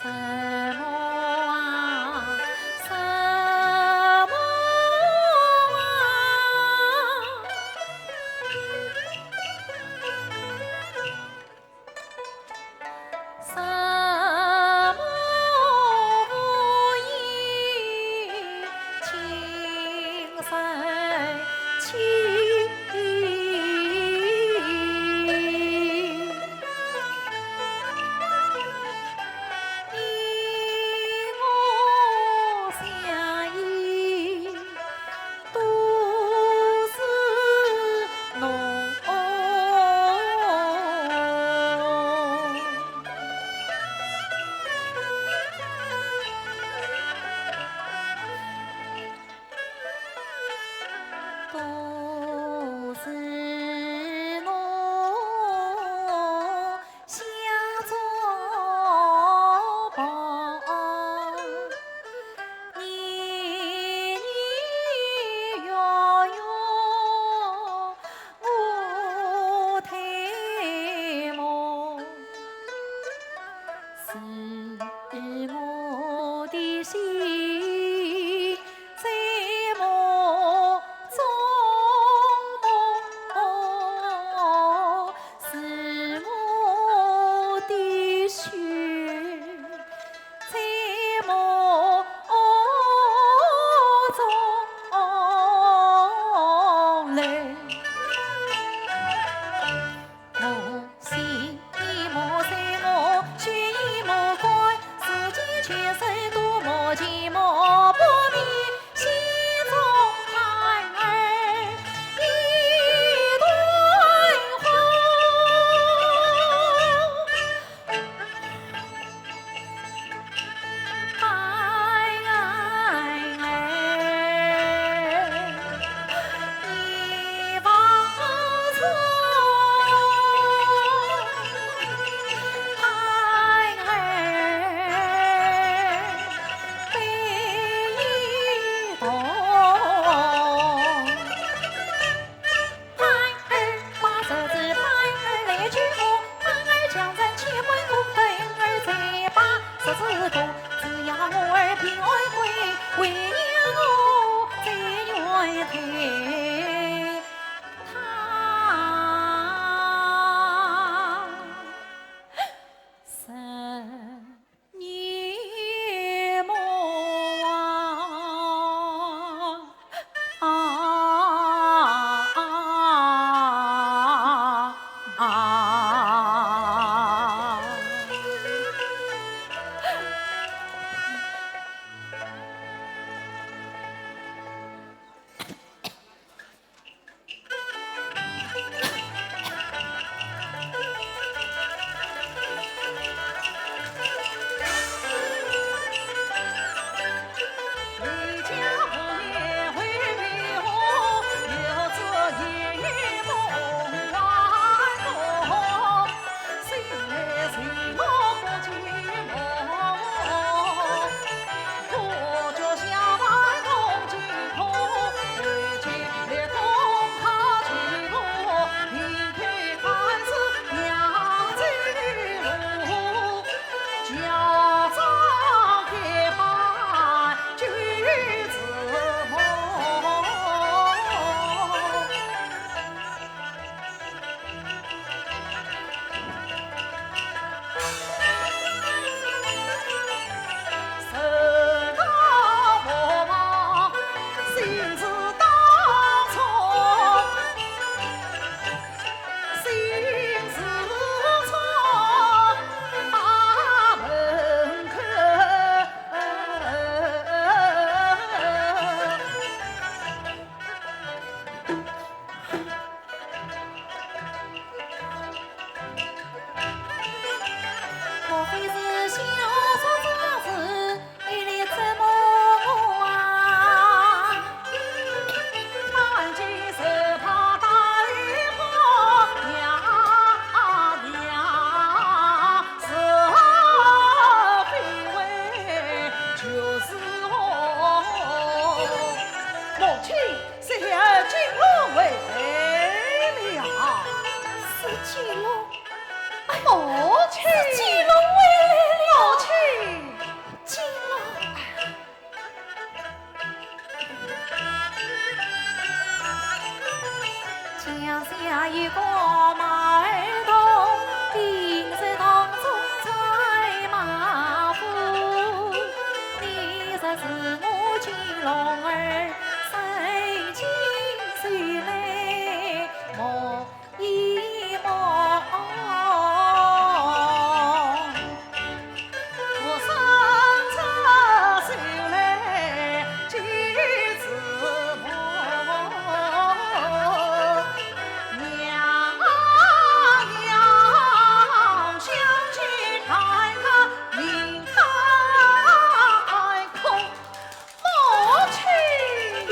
什么啊，什么啊，什么无意，情深情。 你我相依都是侬。都是侬。 想做伴，年年月月我推磨，是我的心 在梦中，是我的血在梦中流。 我心已无水，我血已无归，世间千山多么寂寞，不免心中孩儿一段欢。 孩儿把十字牌儿来救我，孩儿将咱千万功德儿再把十字过，只要我儿平安归，为娘我再愿抬他。十 年梦啊，啊，啊，啊。莫非是小叔子一力折磨我啊？ 母亲，小金龙回来了。小金龙？哎，母亲，小金龙回来了。母亲。一个马儿童，平日当中在马府，你若是我金龙儿，三更睡来梦一梦。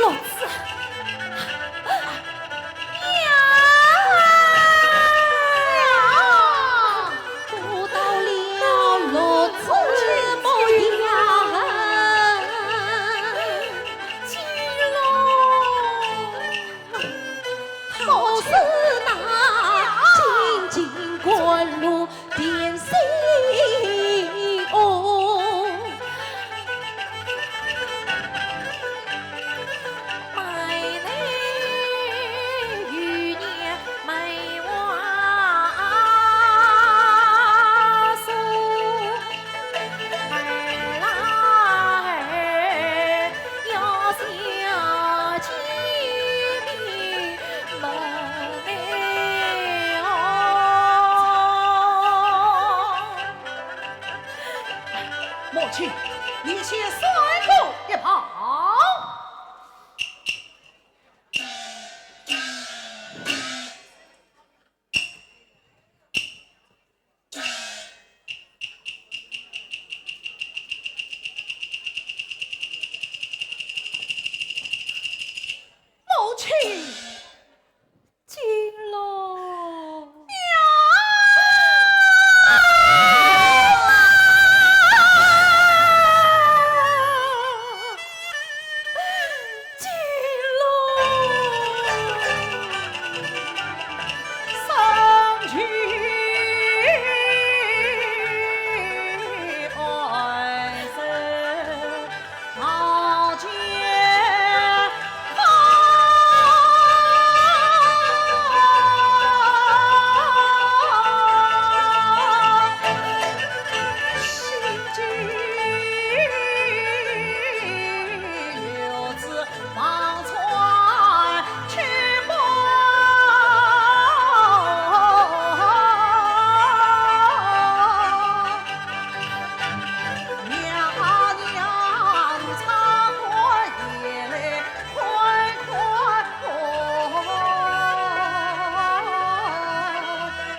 母亲。娘啊！不到了六字模样，金龙，好似那进京赶路 点心哦。母亲，你且闪过一旁。母亲。 金龙。娘啊！金龙。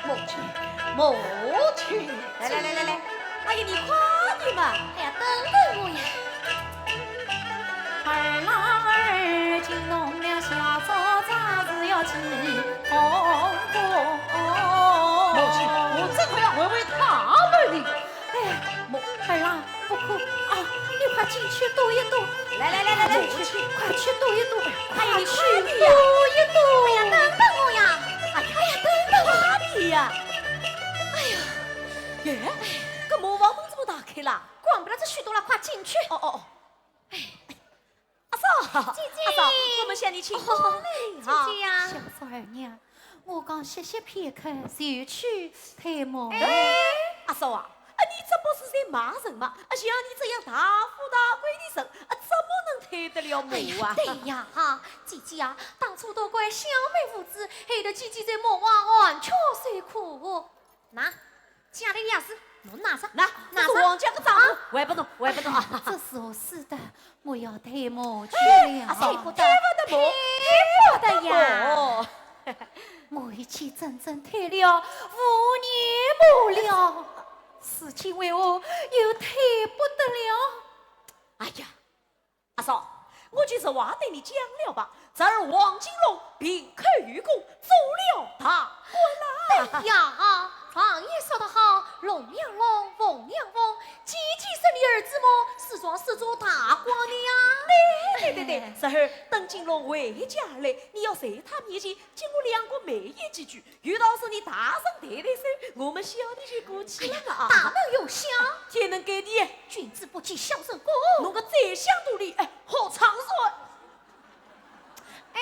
母亲，母亲。来来来来来，哎呀，你快点嘛！哎呀，等等我呀。儿郎儿，今弄了小灶灶是要去奉公。母亲，我正好要回回他们呢。哎，母，儿郎， 不哭啊，你快进去躲一躲。来来来来来，快去躲一躲，哎呀，你快去躲一躲。哎呀，等等我呀！哎呀，等等我！哪里呀？哎呀，耶，搿磨房门怎么打开了？管不了这许多了，快进去。哦哦哦。哎，阿嫂，姐姐。阿嫂，我们向你请安嘞。哦，姐姐呀。小侄儿呀， 我刚歇息片刻，就去探望。哎，阿嫂啊，啊，你这不是在骂人吗？啊，像你这样大富大贵的人，啊，怎么能探得了磨啊？哎呀，对呀，哈，姐姐啊，当初都怪小妹无知，害得姐姐在磨房寒窗受苦。喏， 家里的钥匙，侬拿着。喏，拿着。这是王家的账簿，啊。还拨侬，还拨侬啊。这是我使的，我要探磨去了。哎，阿嫂，探不得，探不得磨，探不得呀。探不得磨。我已经整整探了五年磨了，如今为何又探不得了？哎呀， 阿嫂，我就实话对你讲了吧，侄儿王金龙平口御史，做了大官啦。对呀，常言说得好，龙养龙，凤养凤，姐姐生的儿子么，是桩是桩大官的呀。对对对，侄儿等金龙回家来，你要在他面前给我两个媒言几句， 有道是你大人抬抬手，我们小的就过去了嘛啊。大门有响，天门开地，君子不欺小人过。侬个宰相肚里，哎，好场所。哎，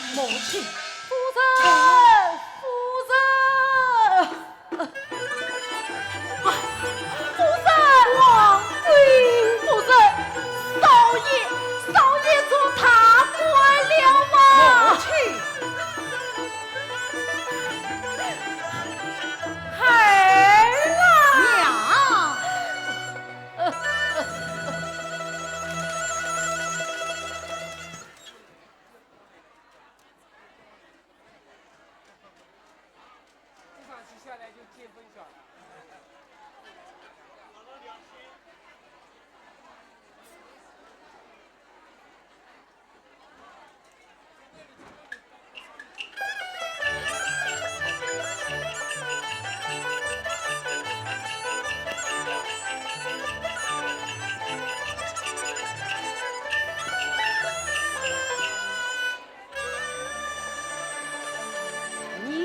母亲。夫人，夫人。啊，夫人！王妃。夫人，少爷，少爷做大官了啊！母亲。孩儿啊！娘。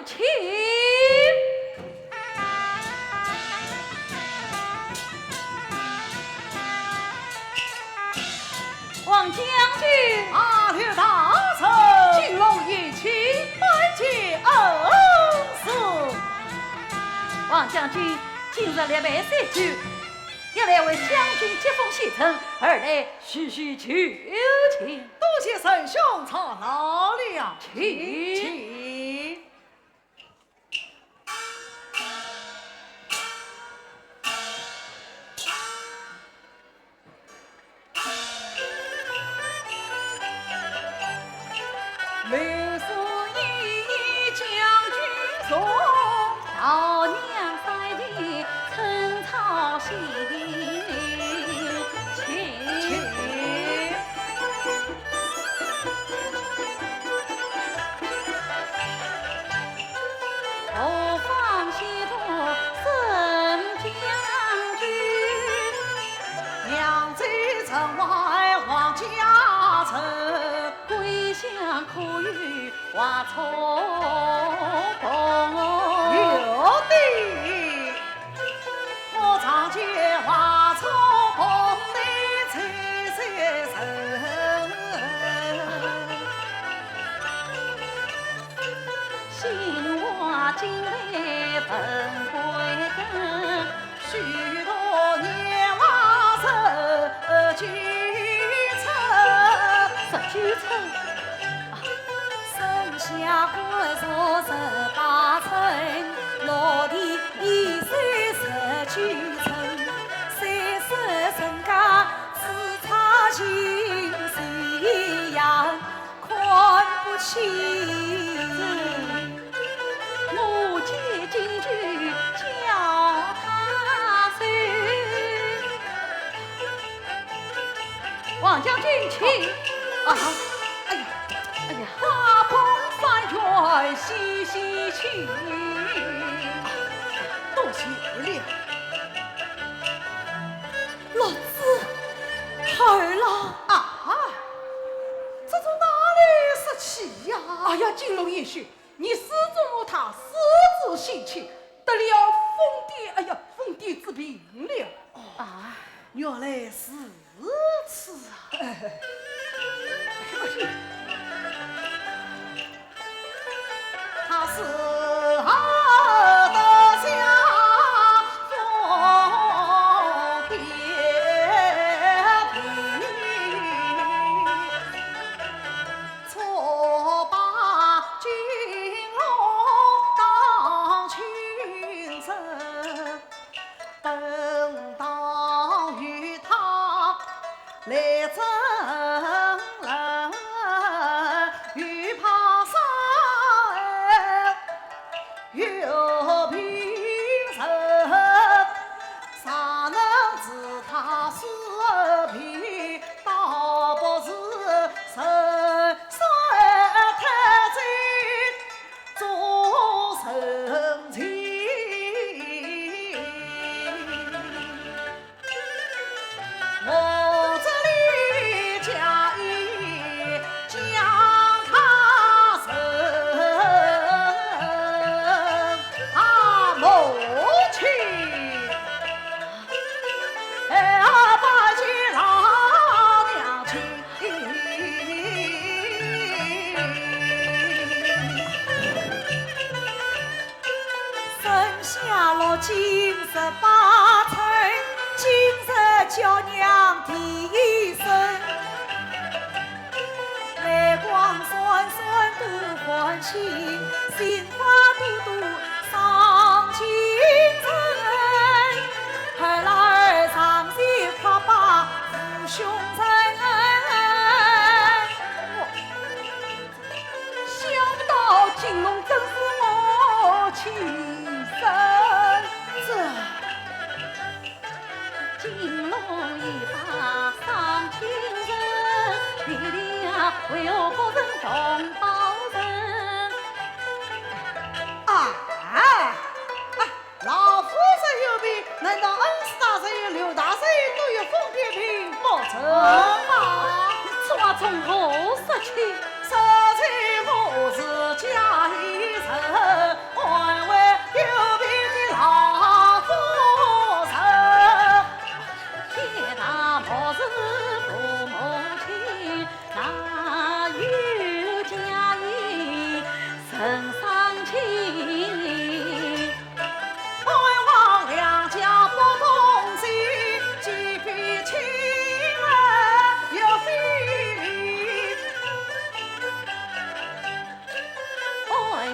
请。王将军。啊，刘大人。金龙迎亲，拜见恩师。王将军，今日列位相聚，一来为将军接风洗尘，二来叙叙旧情。多谢仁兄操劳了。请。请。 有的。 十九春。 王将军，请。啊，哎呀，哎呀，花蓬山院，细细请。多谢了。老子，好了。啊，这种哪里说起呀？哎呀，金龙贤婿， 你师祖母她私自性侵，得了疯癲，哎呀，疯癫之病了。啊，原来如此啊！她是何等家风变。 错把金龙当亲人，本当与他来争论，又怕伤 有病人，尚能治他尸病，倒不如人生太急，做人情。 我这里假意将他认，他母亲，哎，把这老娘亲。 生下落金十八春，今日叫娘啼声。泪光闪闪都欢喜，心花朵朵上京城。孩儿上前快把父兄认。 想不到金龙真是我亲生。这金龙一把赏金人，你的呀，为何不认同胞人？啊，啊， 老夫人有病，难道恩师大人与刘大人都有疯癲病不成吗？啊，你这话从何说起？实在我是假意人，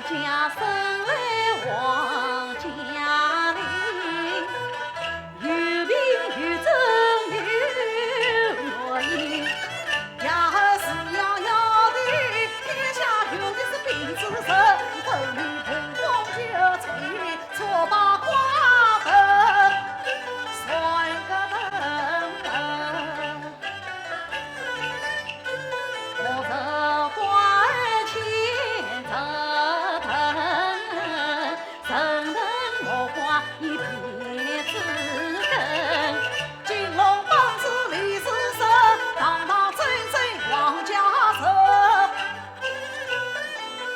家生来王家里，有病有症有药医，也是要要的，天下有的是病之神，分明凤凰就吹出八卦灯，三个灯。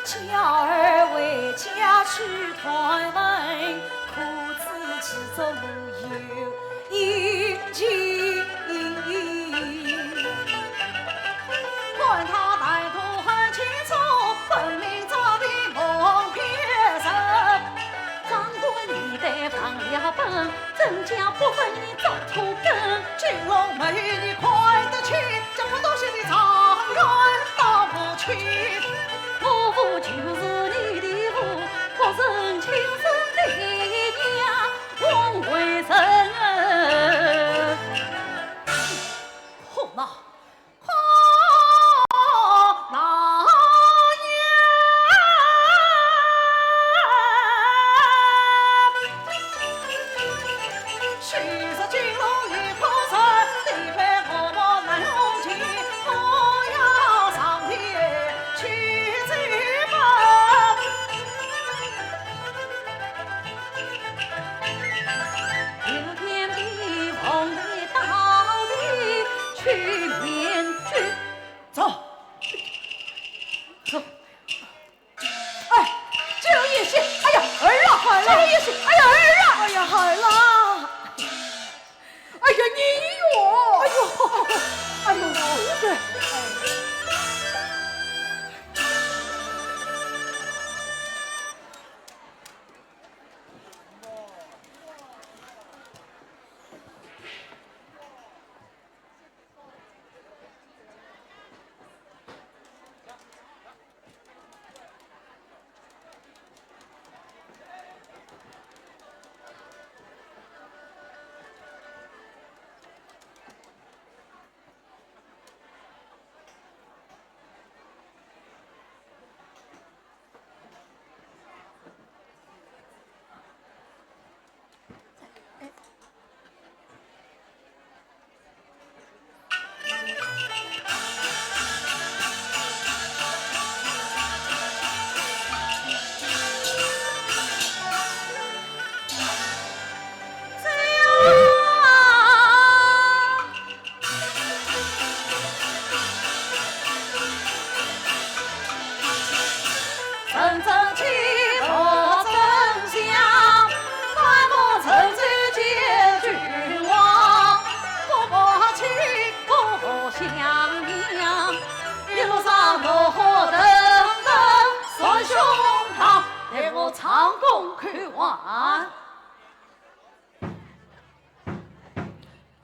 家儿回家去团圆，可知其中有 阴晴。管他歹徒和亲族，分明早的蒙骗人。张官你得忘了本，怎讲不分你找错根？金龙没你看得清，这不都是你状元道不清。我父就是你的父，不认亲生的娘。 枉为人。可恼，可恼呀！昔日金龙一个人，你被我们难容情，我要上天去祭拜。 明天的红梅到底去面君。走，走。哎，这样也行。哎呀，儿啊，这样也行。哎呀，儿啊，哎呀，孩儿啊。哎呀，你哟，哎呦，哎呦，对。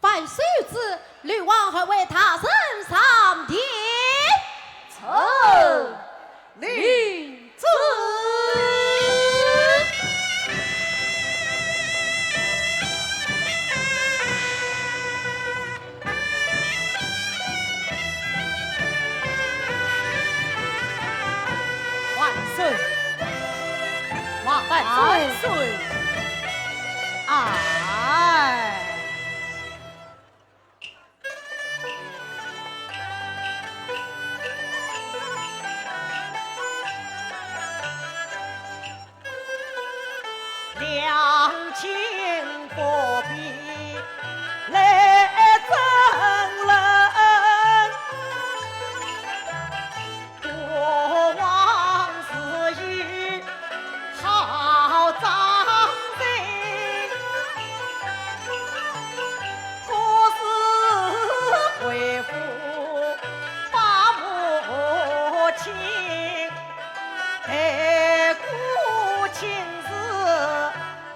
万岁有旨，刘王候为大人上殿。臣领旨。万岁！万万岁！哎。两情不必来争论。 过往事已好伤心，故事回复把母亲，待过亲事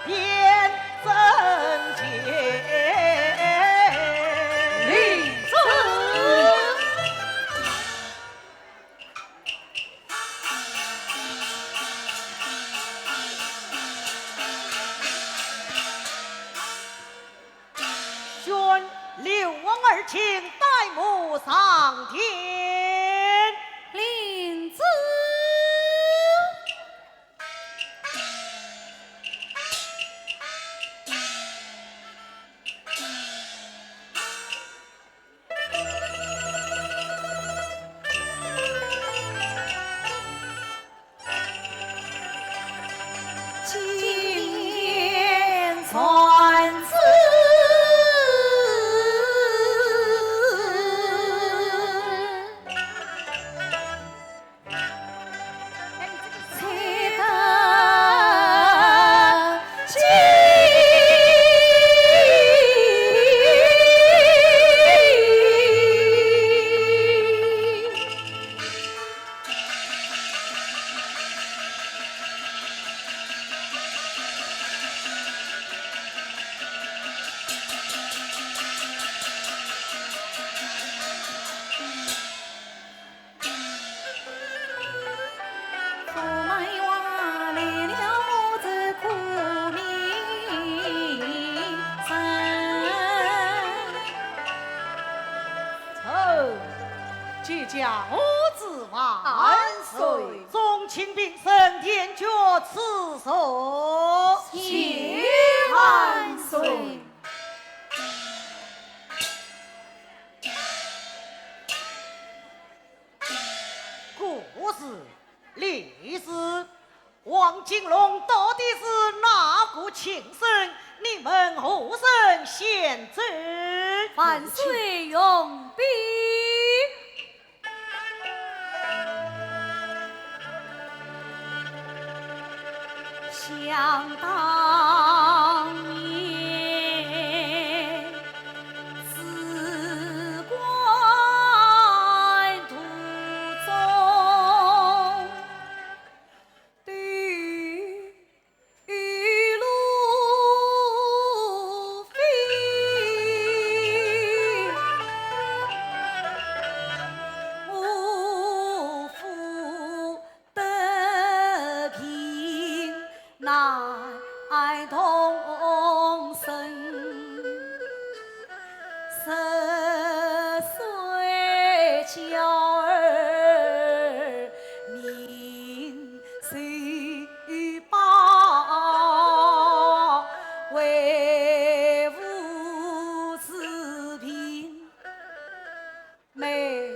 变真情。领旨。天。领旨。 金殿传旨。哦， 见驾，我子万岁。万岁。众卿平身，殿下赐座。谢万岁。顾氏、李氏、 王金龙到底是哪个亲生？你们何人先奏？万岁容禀。想当年，自关途中， 对路费，无福德贫难同生。十岁娇儿命 受报，为父治病，每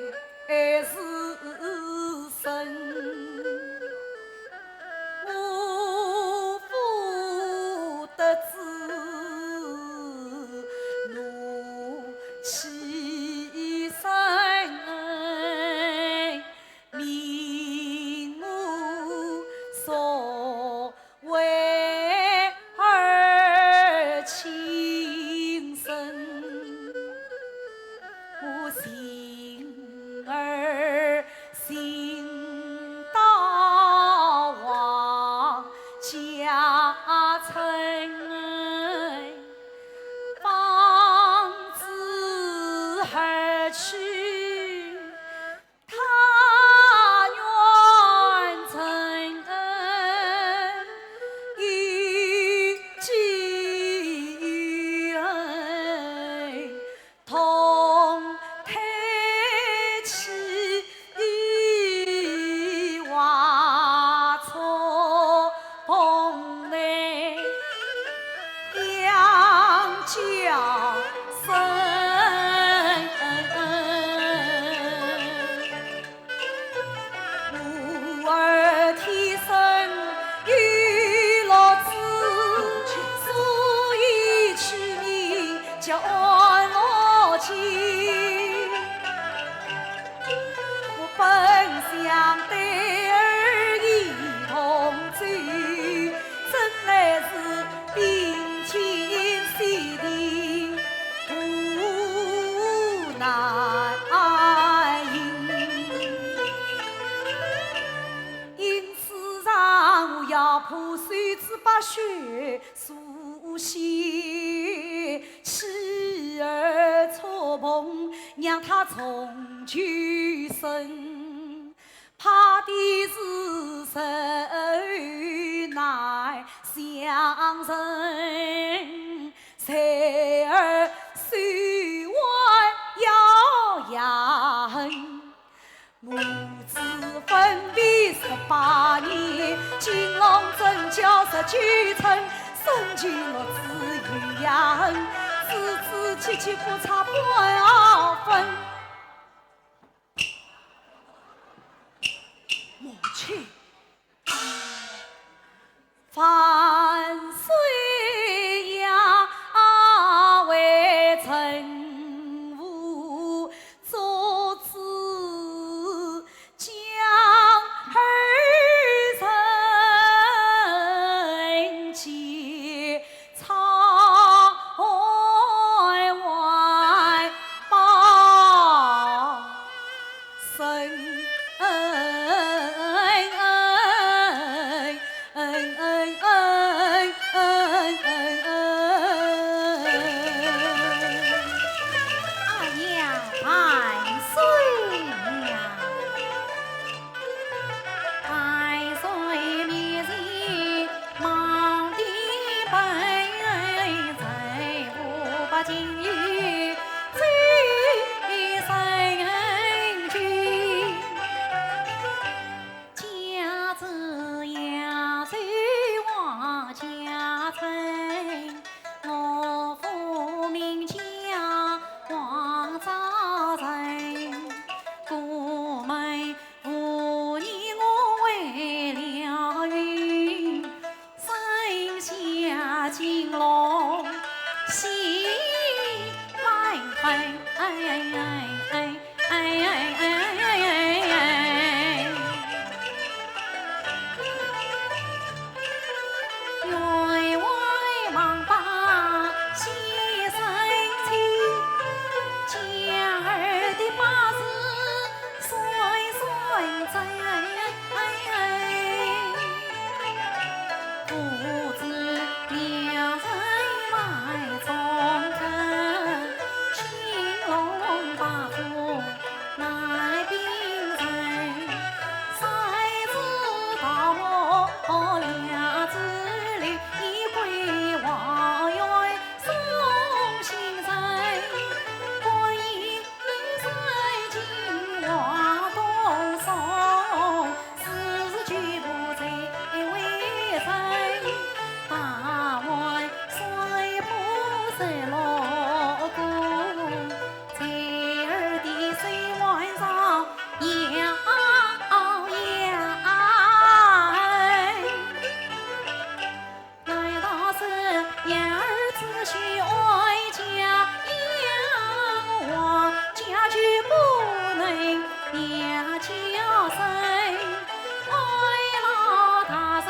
日生，无福德之怒气生。 命我作为儿亲生，我幸儿幸到王家村，放子而去 他愿承恩，与继恩同退去，与瓦错蓬莱 养家生。我儿天生有乐子，所以取名叫安乐间。 我本想对儿一同走，怎奈是冰清雪地，途难行。因此让我要破手指把血 书写妻儿错蓬，让他重求生。怕的是人难相认，才儿手腕要压痕。要十九寸，身经六指有阳，指指曲曲不差半毫分。母亲，万岁呀，微臣无 做主将儿臣解操外报身。 哎呀，万岁呀！万岁面前望天拜，在无百金玉最神君。 家主爷寿王家尊，我父名叫王大人。过门五年我为了运，生下金龙喜满分。哎哎哎哎哎哎哎哎哎哎。 员外王八喜生亲，娇儿的八字算算真。父子两人埋葬根，青龙八虎 难并存，谁知道我两子里归王元送亲人，观音山金王东送， 四十九步在为人，大碗水不是落过，在儿的手腕上摇摇。 难道是养儿子许哀家呀？我家就不能养家生？哀老大人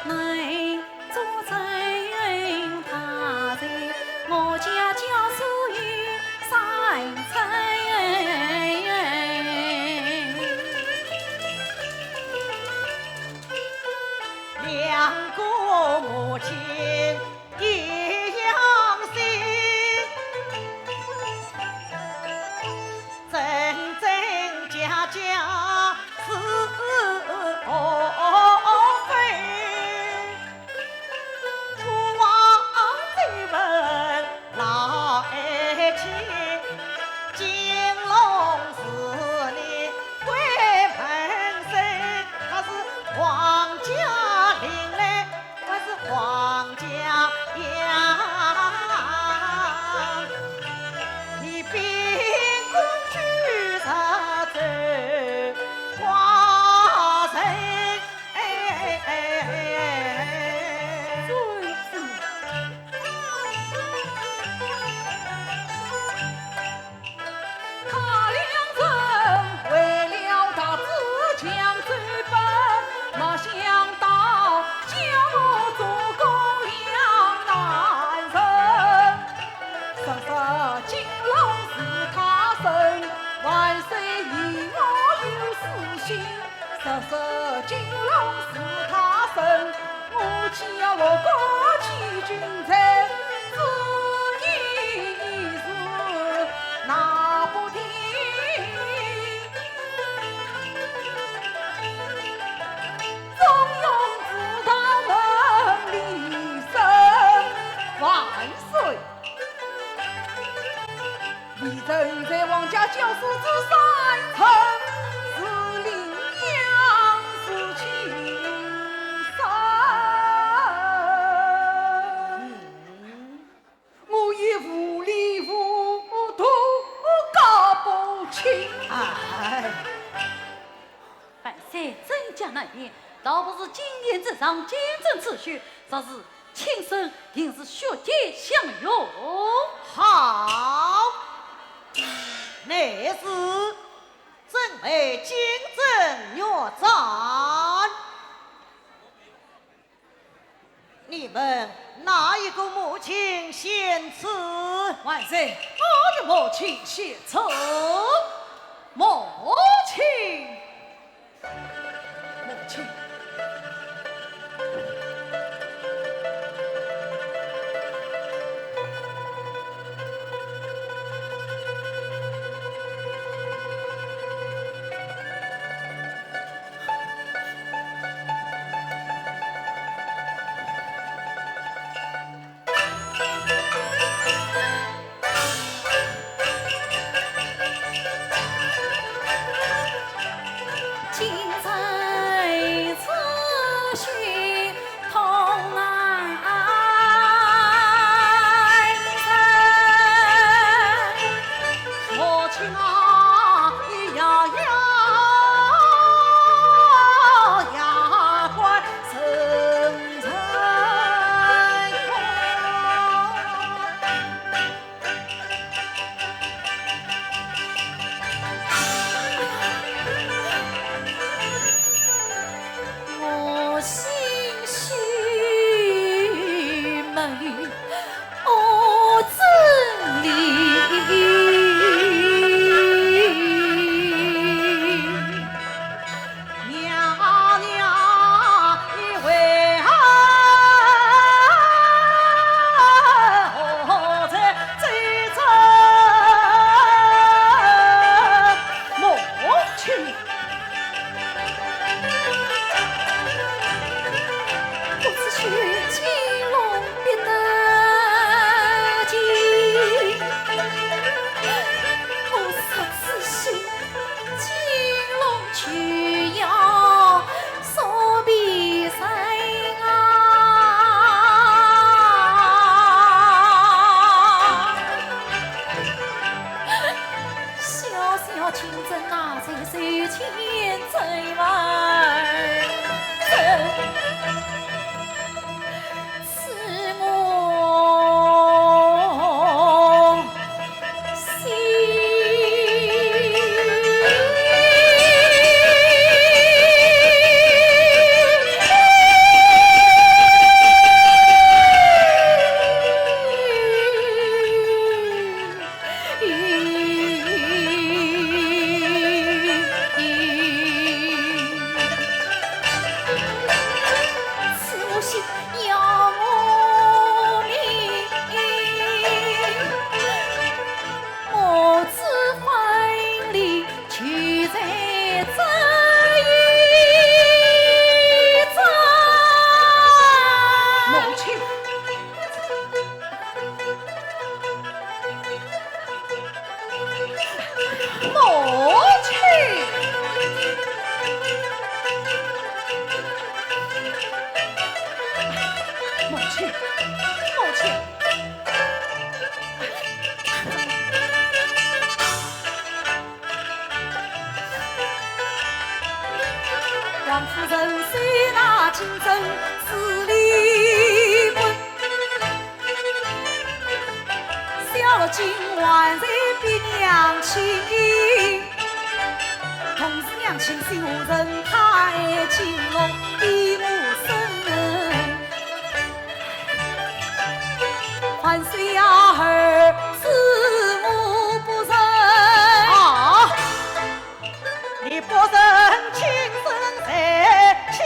能做证，他在我家教书有三成。 两个母亲一样心，真真假假是何非？父王追问 老爱卿，金龙是你归门生，他是皇家令嘞，还是皇家养？你秉公举直奏，寡人 哎哎哎哎哎！ 他两人为了大子抢走本，没想到叫我做个两难人。说说金龙是他生，万岁你我有私心。 说说金龙是他生，我家我过去君臣，子女一事拿不定。中庸之道能立身。万岁！ 微臣在王家教书之三成，是领养是亲生。真假难辨，倒不如金殿之上见证此事，若是亲生，定是血溅香油。好，内侍怎会金证玉簪？ 你们哪一个母亲献赐？万岁，我的母亲献赐。母亲，母亲。 我心胸没有恶之理。娘娘，你为何在这种母亲？ 我只许金龙必得金，我实只许金龙就要说必成啊！ 小小金簪拿在手，千真万真，刺我心。母亲。 母亲，母亲，母亲。 王夫人手拿金簪，紫les冠，小金环在比娘亲，同是娘亲，小人太爱金龙比母生。 还是要儿子我不认。啊！你不认亲生谁欺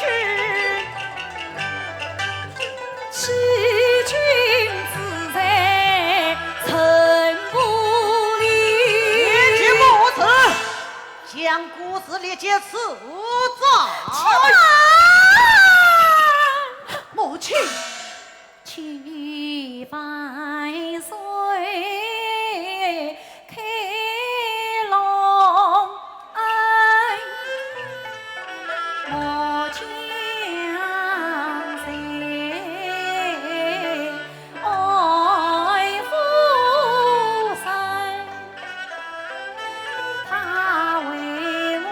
君？欺君之罪，臣不理。你既不是，将古诗立即赐斩。母亲。 他为我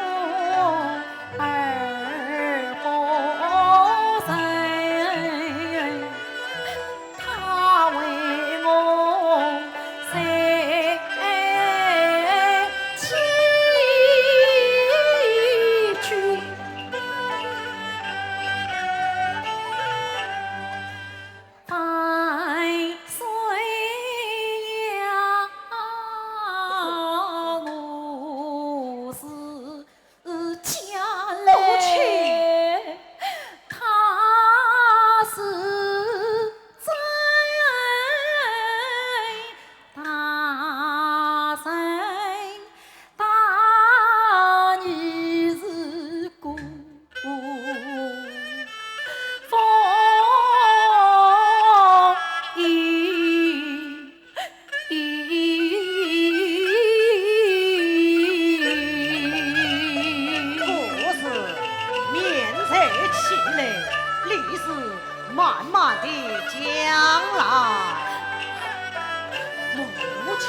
起来，理事慢慢地讲来。母亲。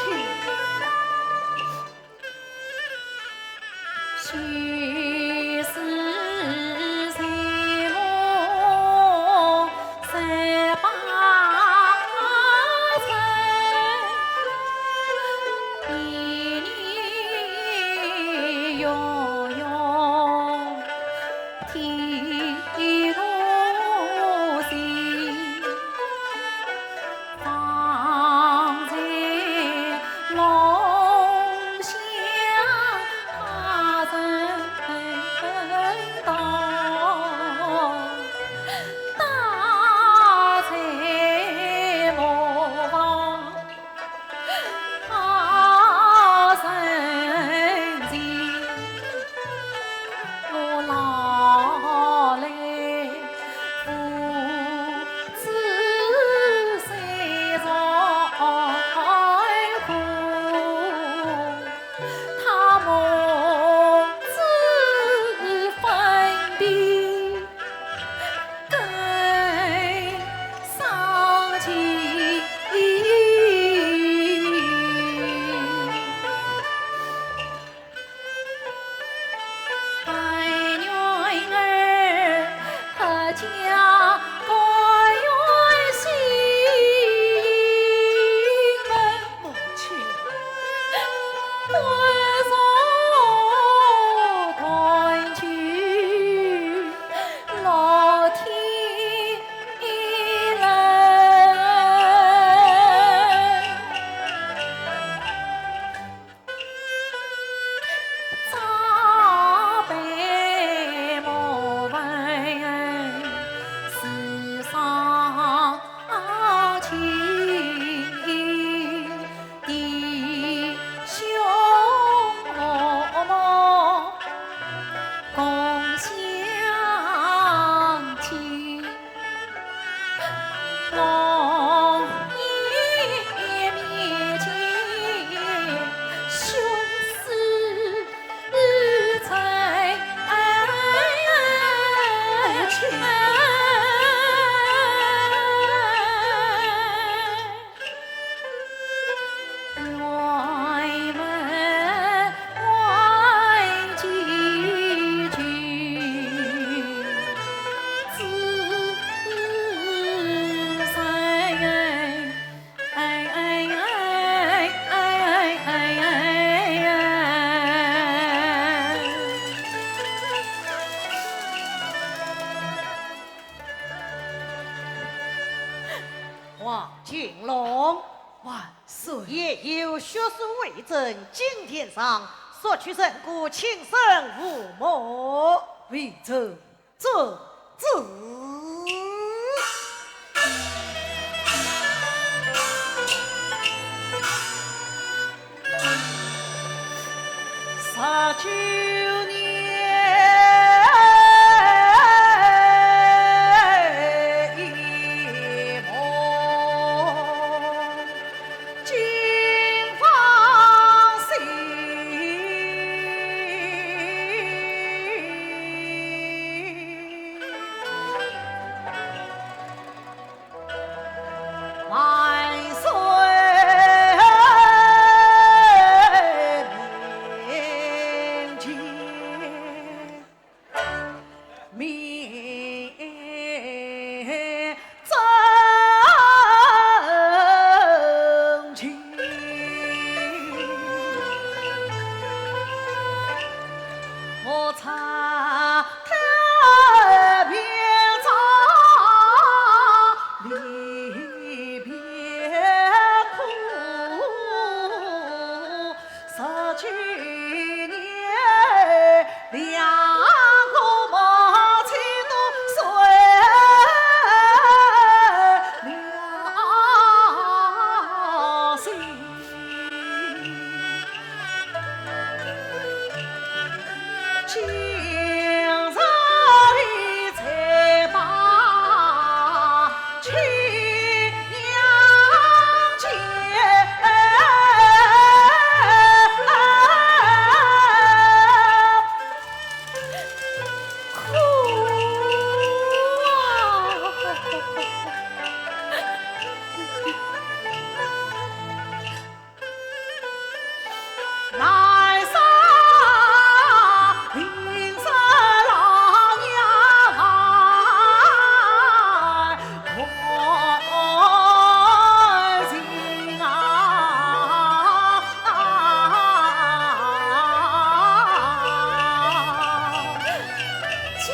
王金龙，万岁！夜有血书为证，金殿上索取人骨，亲生父母。微臣遵旨。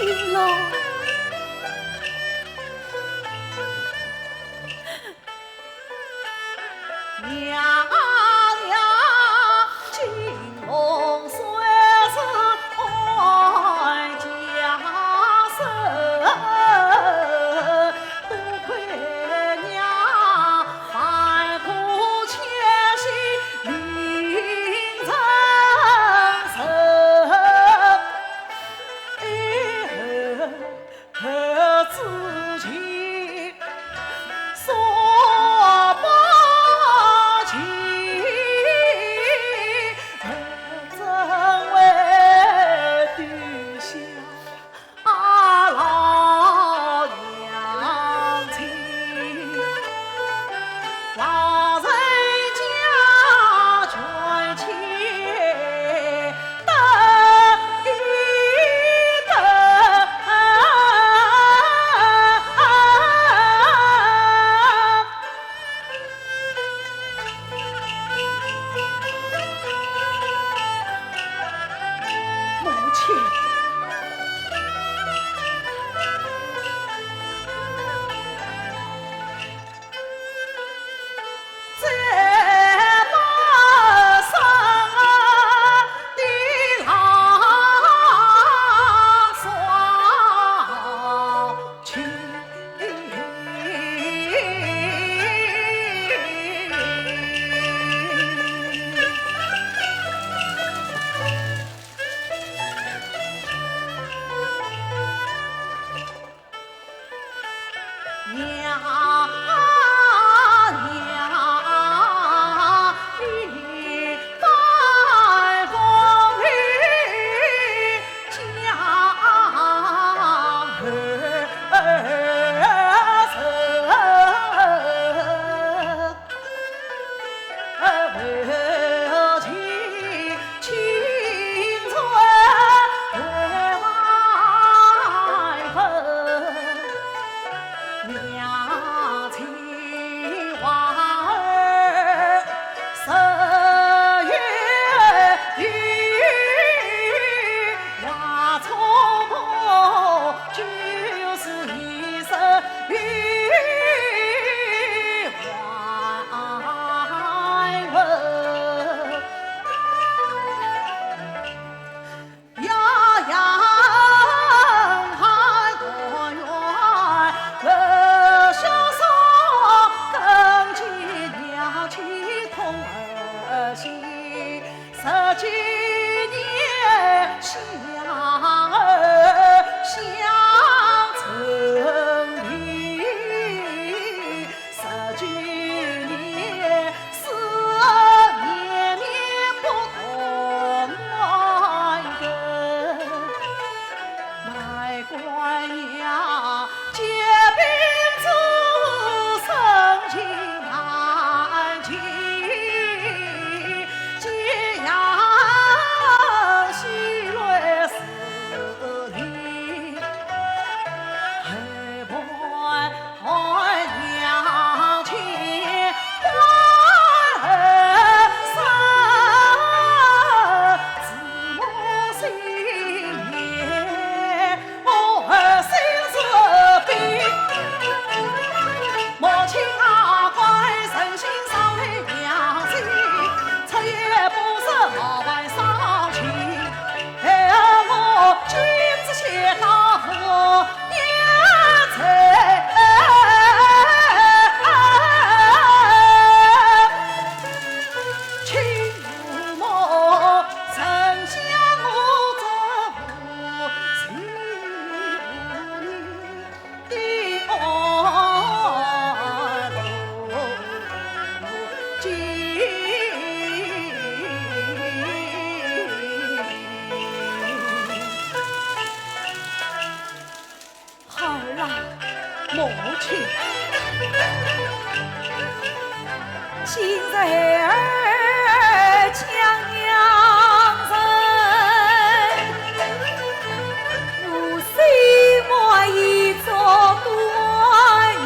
喽。娘呀，金龙虽是爱家人，多亏娘万苦千辛命人人。 母亲。好啦，母亲。今日孩儿将娘人，我心满意足多年。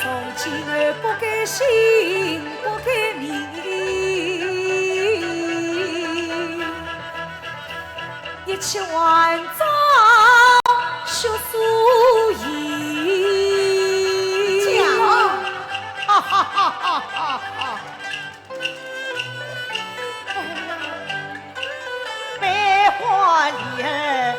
从今后不改姓，不改名。一曲万章学素吟。讲。哈哈哈哈哈哈。百花里儿